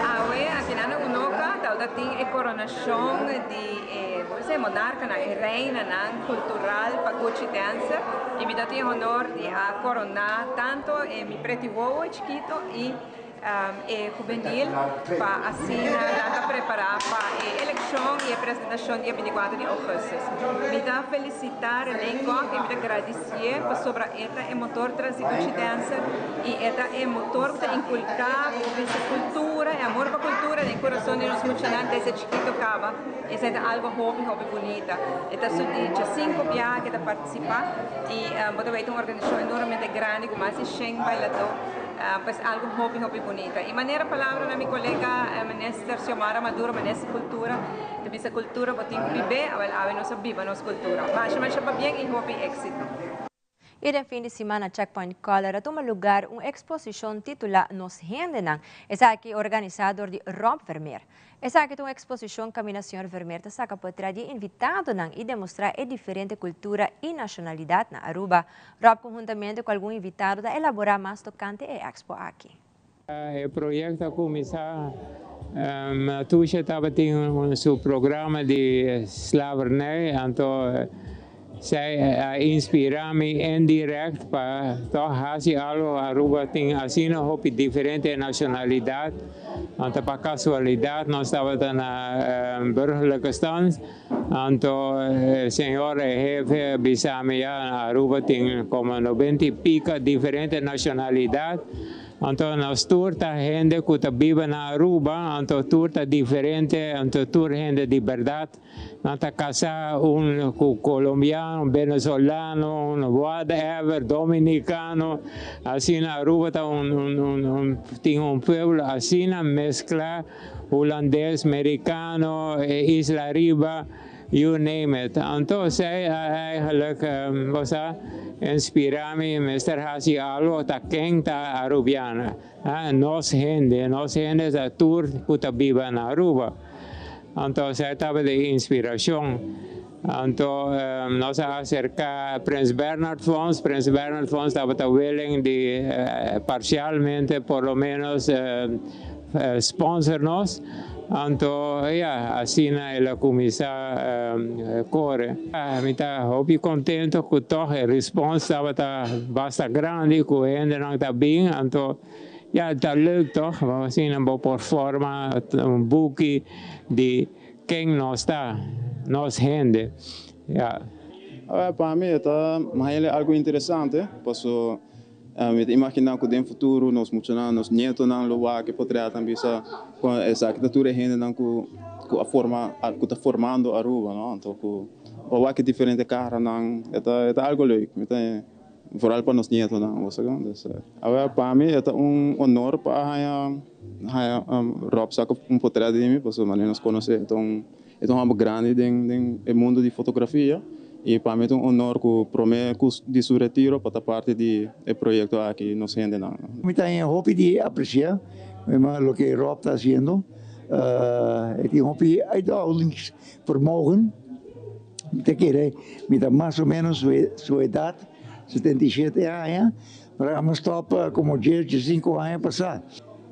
Awe akinan na Unoca tabata tin e coronacion di e monarcanan, e reinanan cultural pa Gucci Dancer y mi ta tin e honor di a corona tanto e mi preti wowo e chikito y e juvenil pa asina nan ta prepara pa e eleccion y e presentacion dia 24 di augustus. Mi ta felicita Rene Kok y mi ta gradicié pasobra e ta e motor tras di Gucci Dancer y e ta e motor cu ta inculca cultura e amor pa cultura den curason di nos muchanan desde chikito caba. Esei ta algo hopi hopi bunita. E ta su di djasinko biaha ke ta partisipa i bo ta wei ta un organisashon enormemente grandi ku mas di shen bailadó. Pues algo hopi hopi bunita. I manera palabra na mi kolega Minister Xiomara Maduro, Minister di Kultura, ta bisa kultura bo tin ku bib'é, awel awe nos a biba nos kultura. Masha masha pabien i hopi éksito. Y den fin di siman na Checkpoint Color a tuma lugar un exposicion titula Nos Hendenan, esaki organisa dor di Rob Vermeer. Esaki ta un exposicion caminda señor Vermeer ta saca potret di e invitadonan y demostra e diferente cultura y nacionalidad na Aruba. Rob conhuntamente cu algun invitado ta elabora mas tocante e expo aki. E proyecto a cuminsa, Matusha tabatin su programa di slavernij, anto zij a inspira mi indirect pa toch haci algo. Aruba tin asina hopi diferente nacionalidad, anto pa casualidad nos tabata na burgerlijke stand, anto e señor e hefe a bisa mi ya Aruba tin como noventa y pico diferente nacionalidad. Anto nos tur ta hende ku ta biba na Aruba, anto tur ta diferente, anto tur hende di bèrdat. Nan ta kasá un ku kolombiano, un benezolano, un whatever, dominikano. Asina Aruba ta un un tin un pueblo asina mesklá, hulandes, merikano, isla riba. You name it. Anto esei a eigenlijk, bo sa, inspira mi, mester haci algo ta ken ta Arubiano. Nos hende, nos hende ta tur cu ta biba na Aruba. Anto esei tabata e inspiracion. Anto nos a acerca Prins Bernhard Fonds, Prins Bernhard Fonds tabata willing di parcialmente por lo menos sponsor nos. Anto ya, asina el a kuminsá kore. Mi ta hopi kontento ku tòg e respons tabata basta grandi ku hendenan ta bin. Anto ya, ta leuk tòg, asina bo por forma un buki di ken nos ta, nos hende. Ya. Pa mi e ta algu interesante, paso Mi ta imaginá ku den futuro nos muchanan, nos nietonan lo wak e potretnan bisa ku esaki ta tur e hendenan ku ku a forma ku ta formando Aruba no. Anto ku bo wak e diferente karanan e ta e ta algu leuk. Mi ta vooral pa nos nietonan bo sa kon. Dus awe pa mi e ta un honor pa a haña haña Rob saka un potret di mi pasobra manera nos konosé e ta un E ta un hòmber grandi den den e mundu di fotografia i pa mi ta un honor ku promé ku di su retiro pa ta parti di e proyekto aki nos hendenan. Mi ta haña hopi di apresiá loke Rob ta hasiendo. E tin hopi uithoudingsvermogen. Mi ta kere mi ta mas o ménos su edat, 77 aña, pero amo stòp komo dje djesinku aña pasá.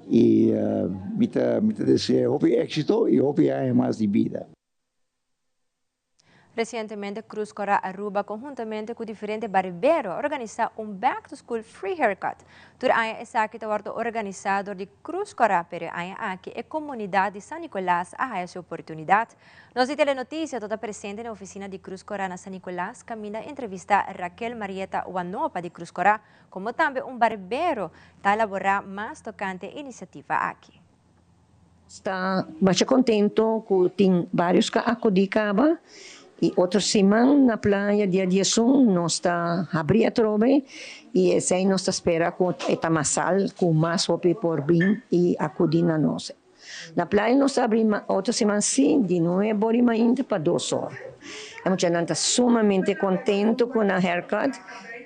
Y mi ta mi ta desea hopi éxito y hopi aña mas di bida. Recientemente Cruz Cora Aruba conhuntamente cu diferente barbero a organisa un Back to School Free Haircut. Tur aña esaki ta wordo organisa dor di Cruz Cora pero e aña aki e comunidad di San Nicolas a haya su oportunidad. Nos di Telenoticia ta ta presente na oficina di Cruz Cora na San Nicolas caminda entrevista Raquel Marieta Wanopa di Cruz Cora Como tambe un barbero ta elaborá mas tocante e iniciativa aki. Sta masha contento cu tin varios ca acudi caba y otro siman na playa dia diesun nos ta habri atrobe y esey nos ta spera cu e ta masal cu mas hopi por bin y acudi na nos. Na playa nos ta habri otro siman si di nuebe ora y mainta pa dos or. E muchanan ta sumamente contento cu nan haircut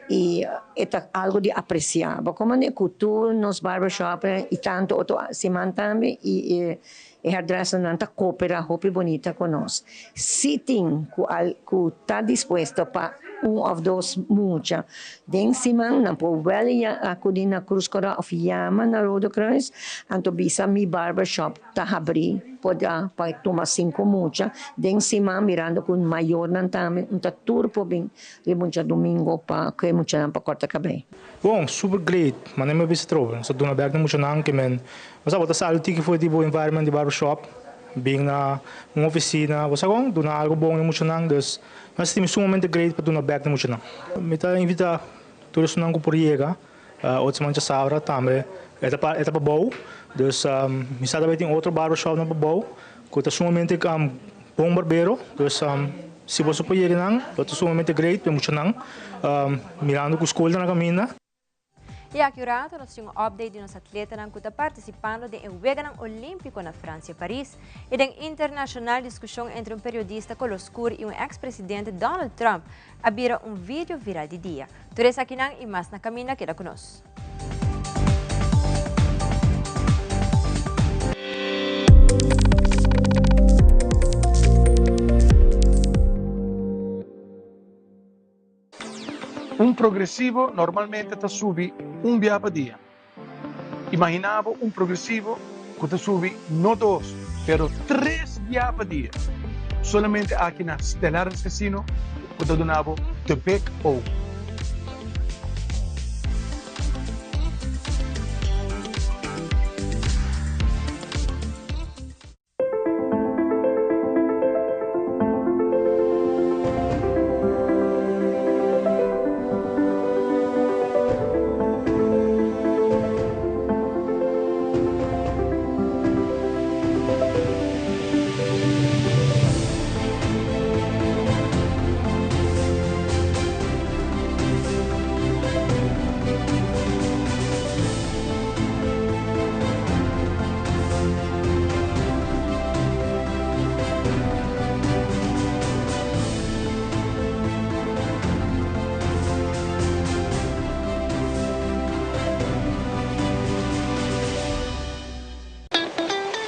y e ta algo di aprecia. Bo como ne cu tur nos barbershop y tanto otro siman tambe y e hairdressernan ta coopera hopi bonita cu nos. Si tin cu al cu ta dispuesto pa un of dos mucha den siman nan por wel ya acudi na Cruz Cora of yama na Rode Kruis anto bisa mi barbershop ta habri por da pa tuma cinco mucha den siman mirando cu mayornan tambe un ta tur por bin riba un djadomingo pa cu e muchanan pa corta cabey. Bon, super great. Manera mi a bisa trobe, nos a duna bek na muchanan ke men, bo sa bo ta sali tiki for di bo environment di barbershop, bin na un oficina, bo sa kon, duna algo bon na muchanan, dus mi a sinti mi sumamente great pa duna bek na muchanan. Mi ta invita tur esunnan ku por yega, otro siman djasabra tambe e ta pa e ta pa bou, dus mi sa ta bay tin otro barbershop nan pa bou ku ta sumamente bon barbero, dus si boso por yega nan lo ta sumamente great pa e muchanan mirando ku skol ta na kaminda. Y aki un rato nos tin un update di nos atletanan cu ta participando den e Weganan Olimpico na Francia, Paris. Y den internacional discusion entre un periodista color scur y un ex-presidente Donald Trump a bira un video viral di dia. Tur esakinan y mas na caminda keda cu nos. Un progresivo normalmente ta subi un bia pa dia. Imaginá bo un progresivo ku ta subi no dos, pero tres bia pa dia. Solamente aki na Stellaris Casino ku ta duna bo The Big O.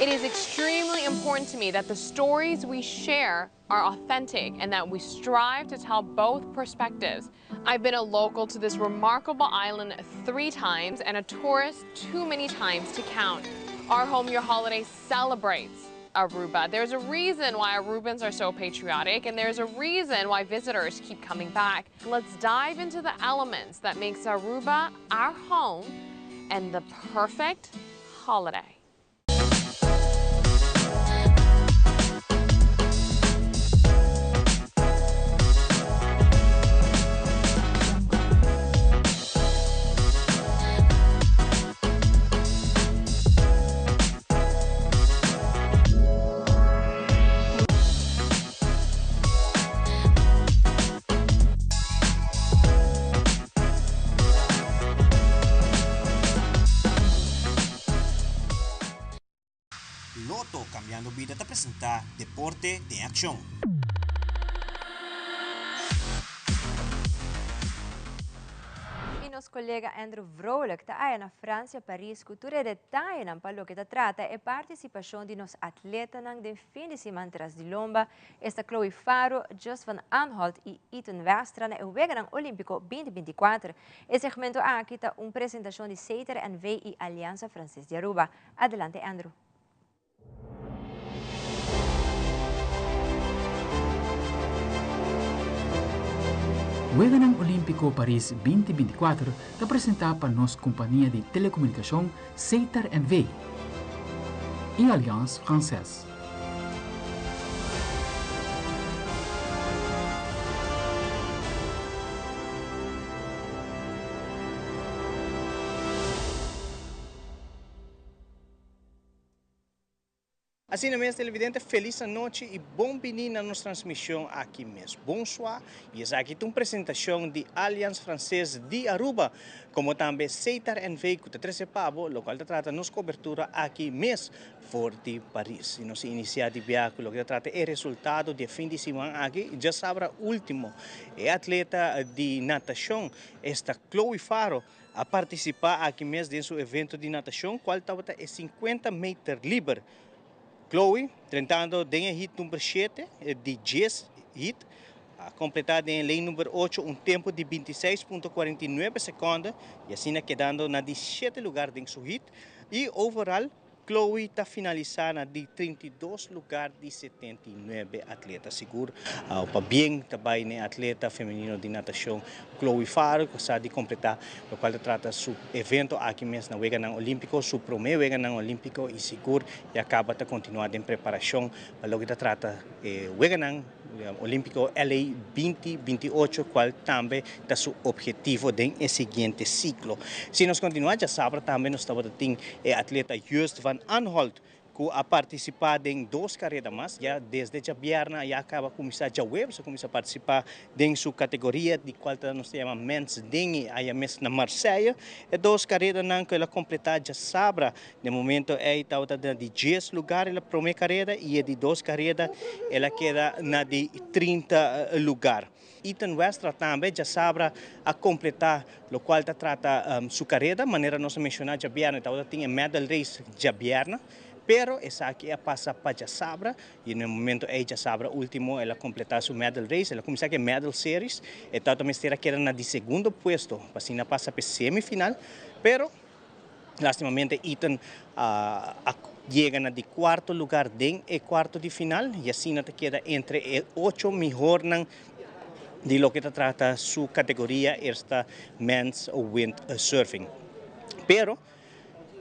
It is extremely important to me that the stories we share are authentic and that we strive to tell both perspectives. I've been a local to this remarkable island three times and a tourist too many times to count. Our Home Your Holiday celebrates Aruba. There's a reason why Arubans are so patriotic and there's a reason why visitors keep coming back. Let's dive into the elements that makes Aruba our home and the perfect holiday. Lotto Cambiando Bida ta presenta Deporte den Accion. Y nos colega Andrew Vrolijk ta aya na Francia, Paris, cu tur e detayenan pa loke ta trata e participacion di nos atletanan den fin di siman tras di lomba, esta Chloe Faro, Just van Aanholt y Ethan Westra na e Weganan Olimpico 2024. E segmento aki ta un presentacion di Seter NV y Alianza Frances di Aruba. Adelante Andrew. Weganan Olímpiko Paris 2024 ta presentá pa nos kompania di telekomunikashon Setar NV i Alliance Française. Asina mes televidente felis anochi y bon bini na nos transmision aki mes. Bonsoir y esaki ta un presentacion di Alliance Frances di Aruba como tambe Setar NV cu ta trece pa bo locual ta trata nos cobertura aki mes for di Paris. Y nos inicia di bia cu loke ta trata e resultado di e fin di siman aki. Djasabra ultimo e atleta di natacion esta Chloe Faro a participa aki mes den su evento di natacion cual tabata e 50 meter liber. Chloe, drentando den e heat number 7 di 10 heat, a completa den e lane number 8 un tempo di 26.49 seconde y asina kedando na di 7 lugar den su heat. Y overall Chloe ta finalisa na di 32 lugar di 79 atleta. Sigur pabien ta bay n'e atleta femenino di natacion Chloe Faro cu sa di completa locual ta trata su evento aki mes na Weganan Olimpico, su prome Weganan Olimpico y sigur ya caba ta continua den preparacion pa loke ta trata e Weganan Olimpico LA 2028 cual tambe ta su obhetivo den e siguiente ciclo. Si nos continua djasabra tambe nos tabata tin e atleta Joost van Anholt ku a partisipá den dos kareda mas. Ya desde djabièrnè ya kaba kuminsá djaweps a kuminsá partisipá den su kategoria di kual ta nos ta yama Mens Dinghy aya mes na Marseille. E dos karedanan ku el a kompletá djasabra den momento ei tabata na di djes lugar el a promé kareda i e di dos kareda el a keda na di 30 lugar. Ethan Westra tambe djasabra a kompletá lokual ta trata su kareda. Manera nos a menshoná djabièrnè tabata tin e medal race djabièrnè, pero esaki a pasa pa djasabra i na e momento ei djasabra último el a kompletá su medal race. El a kuminsá ku e medal series. E tabata mester a keda na di segundo puesto pa asina pasa pa e semifinal, pero Lastimamente Ethan a yega na di cuarto lugar den e cuarto di final y asina ta keda entre e ocho mihornan di loke ta trata su categoria esta men's windsurfing. Pero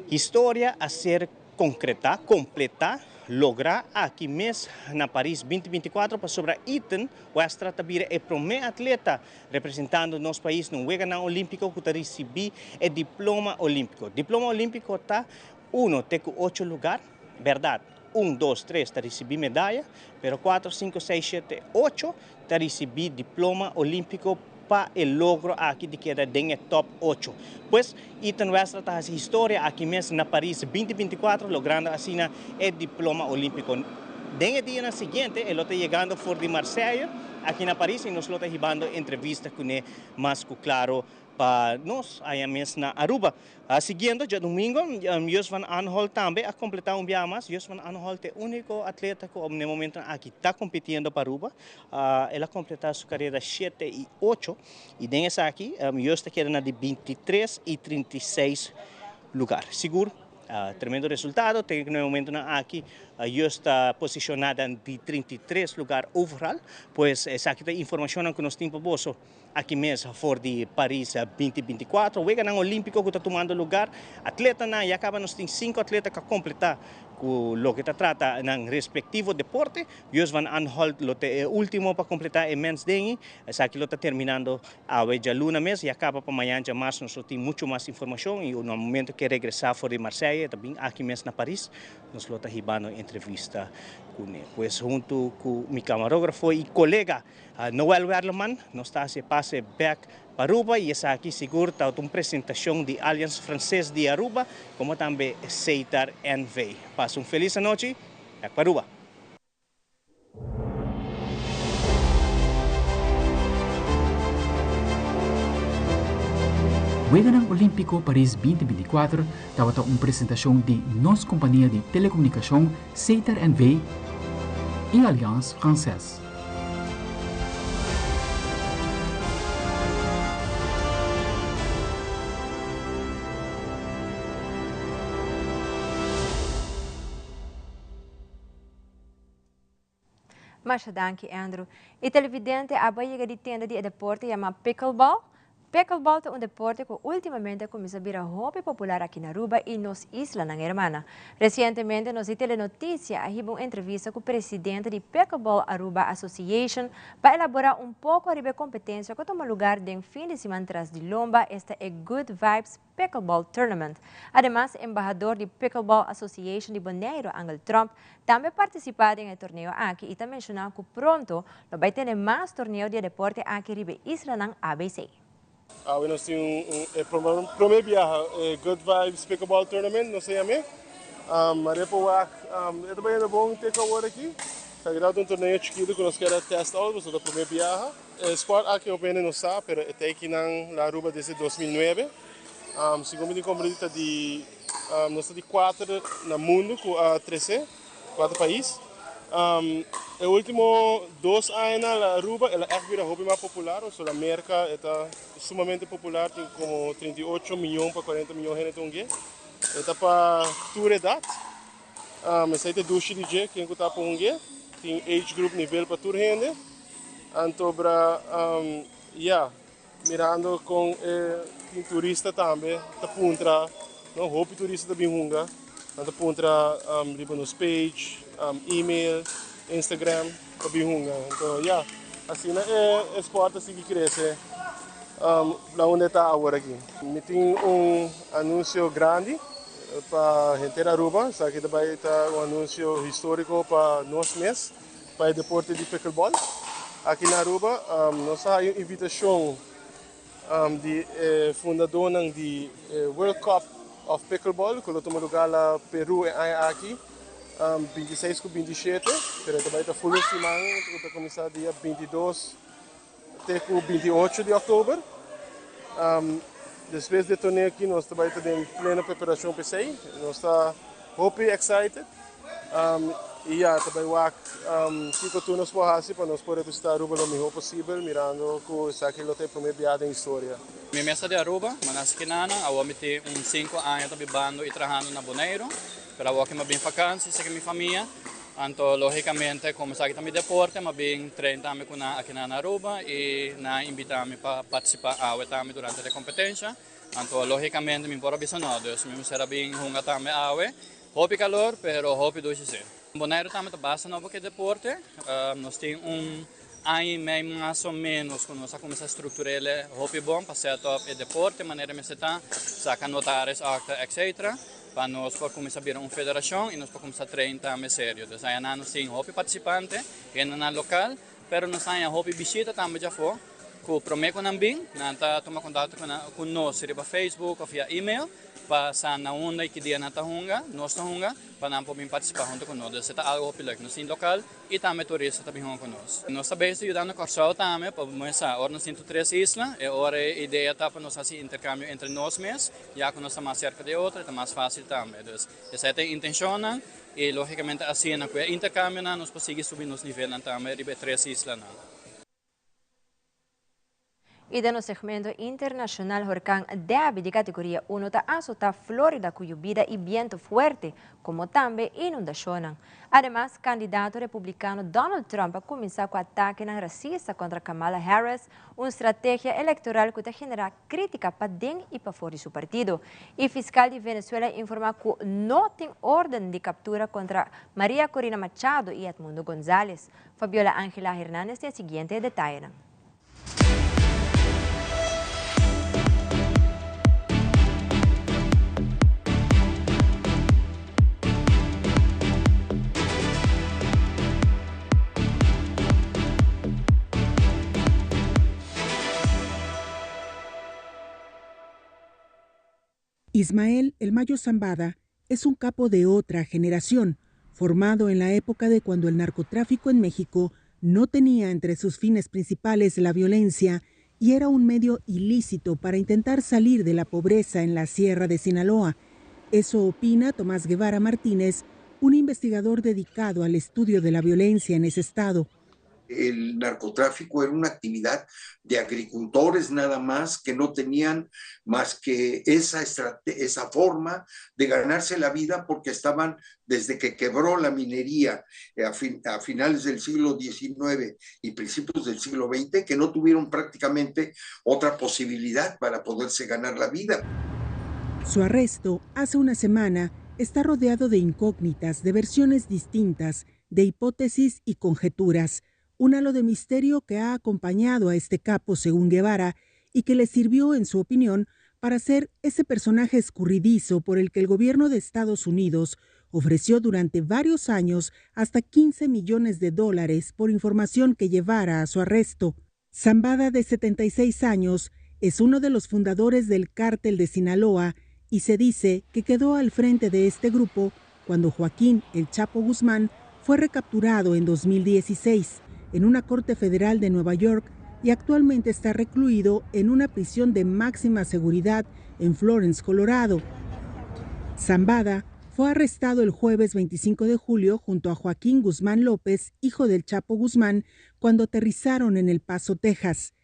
historia a ser concreta, completa, logra aki mes na Paris 2024 pasobra Ethan Westra ta bira e prome atleta representando nos pais na un Weganan Olímpiko ku ta risibí e diploma olímpiko. Diploma olímpiko ta uno te ku ocho lugar, bèrdat, un, dos, tres ta risibí medaya, pero kuater, sinku, seis, shete, ocho ta risibí diploma olímpiko pa e logro aki di keda den e tòp ocho. Pues, Ethan Westra ta hasi historia aki mes na Paris 2024, logrando asina e diploma olímpiko. Den e dianan siguiente e lo ta yegando for di Marseille aki na Paris y nos lo ta hibando entrevista cune mas cu claro pa nos aya mes na Aruba. Siguiendo djadomingo Jos van Aanholt tambe a completa un biaha mas. Jos van Aanholt e unico atleta cu na e momentonan aki ta compitiendo pa Aruba. El a completa su carera shete y ocho y den esaki Jos ta keda na di 23 y 36 lugar. Sigur Tremendo resultado, te na e momentonan aki Just ta posiciona den di 33 lugar overal. Pues esaki ta informacionnan cu nos tin pa boso aki mes for di Paris 2024. Weganan Olimpico cu ta tumando lugar, atletanan ya caba nos tin cinco atleta cu a completa cu loke ta trata nan respectivo deporte. Just van Aanholt lo ta e ultimo pa completa e mens dengue. Esaki lo ta terminando Awe djaluna mes ya caba pa mañan djamars nos lo tin mucho mas informacion y na momento ke regresa for di Marseille e ta bin aki mes na Paris nos lo ta hibando entrevista cune. Pues hunto cu mi camarografo y colega Noel Werleman nos ta haci e pase bek pa Aruba y esaki sigur ta un presentacion di Alliance Frances di Aruba como tambe Seitar NV. Pasa un feliz anochi, bek pa Aruba. Weganan Olímpiko Paris 2024 tabata un presentashon di nos kompania di telekomunikashon Setar NV i Alliance Française. Masha danki, Andrew. E televidente aba yega di tenda di e deporte yama pickleball? Pickleball ta un deporte cu ultimamente a cuminsa bira hopi popular aki na Aruba y nos islanan hermana. Recientemente nos di Telenoticia a hiba un entrevista cu presidente di Pickleball Aruba Association pa elabora un poco ariba e competencia cu a tuma lugar den fin di siman tras di lomba, esta e Good Vibes Pickleball Tournament. Ademas, embahador di Pickleball Association di Boneiru, Angel Tromp, tambe a partisipá den e torneo aki i ta menshoná ku pronto lo bai tene mas torneo di e deporte aki riba e islanan ABC. Awe nos tin un e prome biaha e Good Vibes Pickleball Tournament nos ta yam'é. Maria por wak e ta bayendo bon te ku awor aki. Sa ki tabata un torneo chikitu ku nos kier a test out pasobra ta prome biaha. E sport aki hopi hende no sa pero e ta ekinan la Aruba desde 2009. Segun mi tin komprendí ta di nos ta di kuater na mundu ku a trese, kuater pais. E ultimo dos añanan la Aruba el a ègt bira hopi mas popular, pasobra la Merka e ta sumamente popular, tin komo 38 miyon pa 40 miyon hende ta hung'é. E ta pa tur edat. Esei ta e dushi di dje, ken ku ta pa hung'é. Tin age group nivel pa tur hende. Anto bra ya, mirando con e tin turista tambe ta puntra, no, hopi turista ta bin hunga, nan ta puntra riba nos page, email, Instagram pa bin hunga. Anto ya, asina e sport ta sigui crece na unda e ta awor aki. Mi tin un anuncio grandi. pa henter Aruba. Esaki ta bay ta un anuncio historico pa nos mes, pa e deporte di pickleball aki na Aruba. Nos a haya un invitacion di e fundadonan di e World Cup of Pickleball cu lo tuma lugar la Peru e aña aki, 26 cu 27, pero e ta bay ta full un siman cu ta cuminsa dia 22 te cu 28 di october. Despues di e torneo aki nos ta bay ta den pleno preparacion pa esey. Nos ta hopi excited y ya ta bay wak kico tur nos por haci pa nos por representa Aruba lo miho posibel mirando cu esaki lo ta e prome bia den historia. Mi mes ta di Aruba, mi a naci kinana, awor mi tin un cinco aña ta bibando y trahando na Boneiru, pero awor cu mi a bin vakantie cerca mi famia, anto logicamente como esaki ta mi deporte mi a bin train tambe cu nan aki na Aruba y nan a invita mi pa participa awe tambe durante de competencia. Anto logicamente mi por a bisa no, dus mi mester a bin hunga tambe awe. Hopi calor, pero hopi dushi si. Boneiru tambe ta basta nobo ku e deporte. Nos tin un aña y mei mas o menos ku nos a kuminsá struktur'el hopi bon pa set up e deporte manera mester ta, saka notaris akta etc. Pa nos por kuminsá bira un federashon y nos por kuminsá train tambe serio. Dus añanan nos tin hopi partisipante, hendenan lokal, pero nos haña hopi bishita tambe djafó. Ku promé ku nan bin, nan ta tuma kontakto ku nan ku nos riba Facebook òf via email pa sa na unda i ki dia nan ta hunga, nos ta hunga, pa nan por bin partisipá huntu ku nos. Dus e ta algu hopi lèuk. Nos tin lokal i tambe turista ta bin hunga ku nos. Nos ta bezig yudando Kòrsou tambe pa muestra ora nos tin tur tres isla, e ora e idea ta pa nos hasi interkambio entre nos mes, ya ku nos ta mas serka di otro e ta mas fásil tambe. Dus esei ta e intenshonnan i lógikamente asina ku e interkambionan nos por sigui subi nos nivelnan tambe riba e tres islanan. Y den nos segmento internacional horcan Debbie di categoria uno ta azota Florida cu yubida y biento fuerte, como tambe inundacionnan. Ademas, candidato republicano Donald Trump a cuminsa cu atakenan racista contra Kamala Harris, un strategia electoral cu ta genera critica paden y pafor di su partido. Y fiscal di Venezuela a informa cu no tin orden di captura contra Maria Corina Machado y Edmundo Gonzalez. Fabiola Angela Hernandez tin e siguiente detayenan. Ismael El Mayo Zambada es un capo de otra generación, formado en la época de cuando el narcotráfico en México no tenía entre sus fines principales la violencia y era un medio ilícito para intentar salir de la pobreza en la Sierra de Sinaloa. Eso opina Tomás Guevara Martínez, un investigador dedicado al estudio de la violencia en ese estado. El narcotráfico era una actividad de agricultores nada más, que no tenían más que esa forma de ganarse la vida, porque estaban, desde que quebró la minería a finales del siglo diecinueve y principios del siglo veinte, que no tuvieron prácticamente otra posibilidad para poderse ganar la vida. Su arresto, hace una semana, está rodeado de incógnitas, de versiones distintas, de hipótesis y conjeturas. Un halo de misterio que ha acompañado a este capo, según Guevara, y que le sirvió, en su opinión, para ser ese personaje escurridizo por el que el gobierno de Estados Unidos ofreció durante varios años hasta 15 millones de dólares por información que llevara a su arresto. Zambada, de 76 años, es uno de los fundadores del cártel de Sinaloa y se dice que quedó al frente de este grupo cuando Joaquín El Chapo Guzmán fue recapturado en 2016 en una corte federal de Nueva York y actualmente está recluido en una prisión de máxima seguridad en Florence, Colorado. Zambada fue arrestado el jueves 25 de julio junto a Joaquín Guzmán López, hijo del Chapo Guzmán, cuando aterrizaron en El Paso, Texas.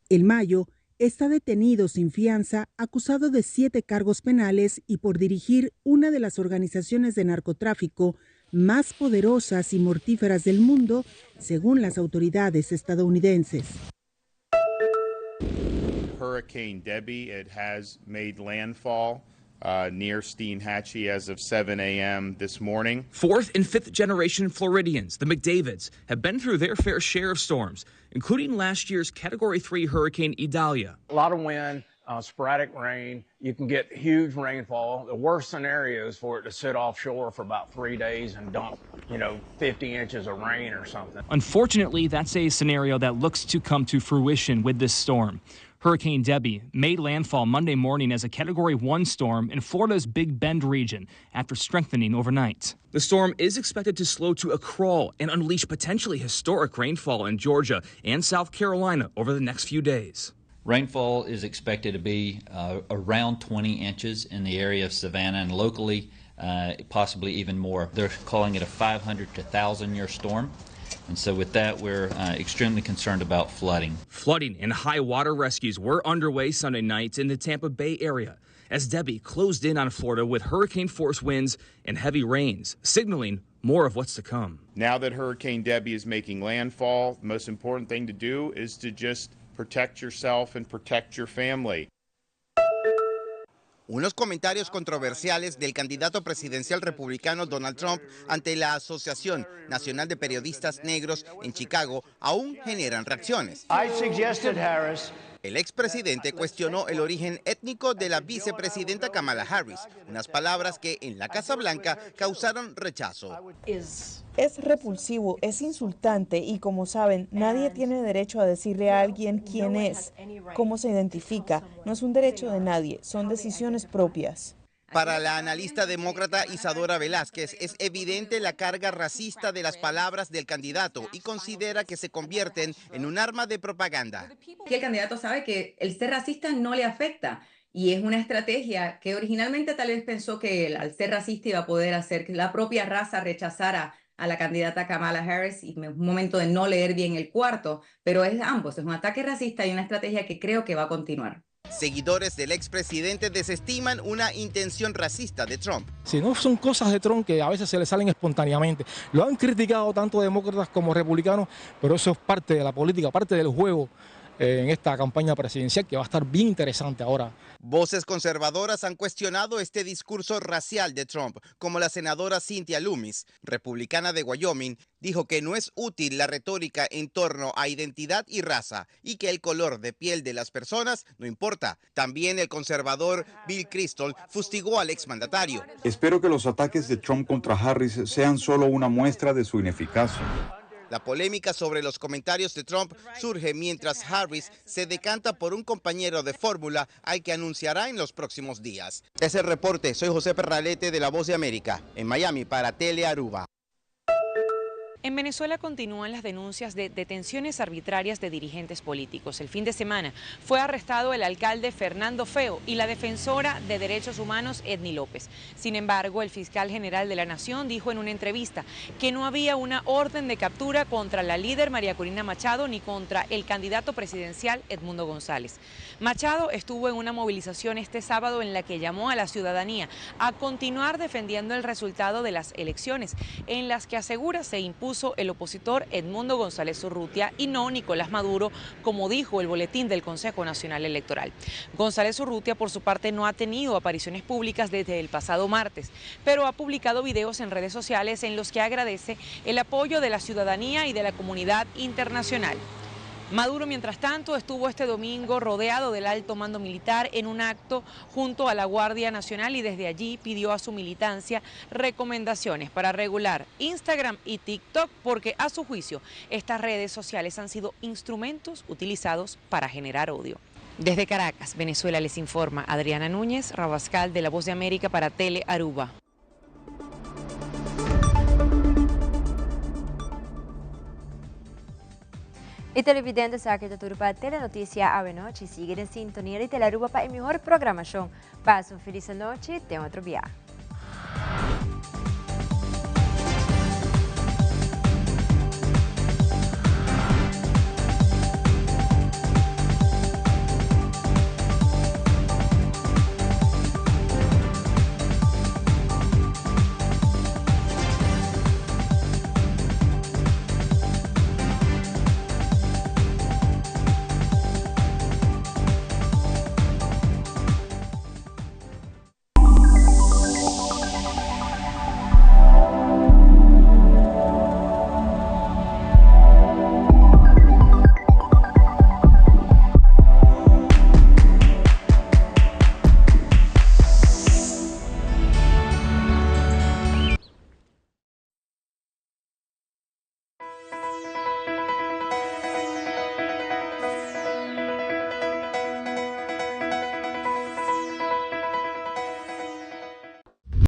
El Mayo está detenido sin fianza, acusado de 7 cargos penales y por dirigir una de las organizaciones de narcotráfico más poderosas y mortíferas del mundo, según las autoridades estadounidenses. Hurricane Debbie, it has made landfall near Steinhatchee as of 7 a.m. this morning. Fourth and fifth generation Floridians, the McDavids, have been through their fair share of storms, including last year's Category 3 Hurricane Idalia. A lot of wind, sporadic rain. You can get huge rainfall. The worst scenario is for it to sit offshore for about three days and dump, you know, 50 inches of rain or something. Unfortunately, that's a scenario that looks to come to fruition with this storm. Hurricane Debbie made landfall Monday morning as a Category 1 storm in Florida's Big Bend region after strengthening overnight. The storm is expected to slow to a crawl and unleash potentially historic rainfall in Georgia and South Carolina over the next few days. Rainfall is expected to be uh, around 20 inches in the area of Savannah and locally, uh, possibly even more. They're calling it a 500 to 1,000 year storm. And so, with that, we're uh, extremely concerned about flooding. Flooding and high water rescues were underway Sunday night in the Tampa Bay area as Debbie closed in on Florida with hurricane force winds and heavy rains, signaling more of what's to come. Now that Hurricane Debbie is making landfall, the most important thing to do is to just protect yourself and protect your family. Unos comentarios controversiales del candidato presidencial republicano Donald Trump ante la Asociación Nacional de Periodistas Negros en Chicago aún generan reacciones. El expresidente cuestionó el origen étnico de la vicepresidenta Kamala Harris, unas palabras que en la Casa Blanca causaron rechazo. Es repulsivo, es insultante y como saben, nadie tiene derecho a decirle a alguien quién es, cómo se identifica. No es un derecho de nadie, son decisiones propias. Para la analista demócrata Isadora Velázquez es evidente la carga racista de las palabras del candidato y considera que se convierten en un arma de propaganda. Que el candidato sabe que el ser racista no le afecta y es una estrategia que originalmente tal vez pensó que al ser racista iba a poder hacer que la propia raza rechazara a la candidata Kamala Harris y un momento de no leer bien el cuarto, pero es ambos, es un ataque racista y una estrategia que creo que va a continuar. Seguidores del expresidente desestiman una intención racista de Trump. Si no son cosas de Trump que a veces se le salen espontáneamente. Lo han criticado tanto demócratas como republicanos, pero eso es parte de la política, parte del juego eh, en esta campaña presidencial que va a estar bien interesante ahora. Voces conservadoras han cuestionado este discurso racial de Trump, como la senadora Cynthia Loomis, republicana de Wyoming, dijo que no es útil la retórica en torno a identidad y raza y que el color de piel de las personas no importa. También el conservador Bill Kristol fustigó al exmandatario. Espero que los ataques de Trump contra Harris sean solo una muestra de su ineficacia. La polémica sobre los comentarios de Trump surge mientras Harris se decanta por un compañero de fórmula al que anunciará en los próximos días. Es el reporte. Soy José Perralete de La Voz de América, en Miami para Tele Aruba. En Venezuela continúan las denuncias de detenciones arbitrarias de dirigentes políticos. El fin de semana fue arrestado el alcalde Fernando Feo y la defensora de derechos humanos Edni López. Sin embargo, el fiscal general de la Nación dijo en una entrevista que no había una orden de captura contra la líder María Corina Machado ni contra el candidato presidencial Edmundo González. Machado estuvo en una movilización este sábado en la que llamó a la ciudadanía a continuar defendiendo el resultado de las elecciones, en las que asegura se impuso el opositor Edmundo González Urrutia y no Nicolás Maduro, como dijo el boletín del Consejo Nacional Electoral. González Urrutia, por su parte, no ha tenido apariciones públicas desde el pasado martes, pero ha publicado videos en redes sociales en los que agradece el apoyo de la ciudadanía y de la comunidad internacional. Maduro, mientras tanto, estuvo este domingo rodeado del alto mando militar en un acto junto a la Guardia Nacional y desde allí pidió a su militancia recomendaciones para regular Instagram y TikTok porque a su juicio estas redes sociales han sido instrumentos utilizados para generar odio. Desde Caracas, Venezuela, les informa Adriana Núñez, Rabascal de La Voz de América para Tele Aruba. Y televidente sa que tur pa Telenoticia awe nochi. Sigue den sintonia di Telearuba pa e mihor programacion. Pasa un feliz anochi, te otro bia.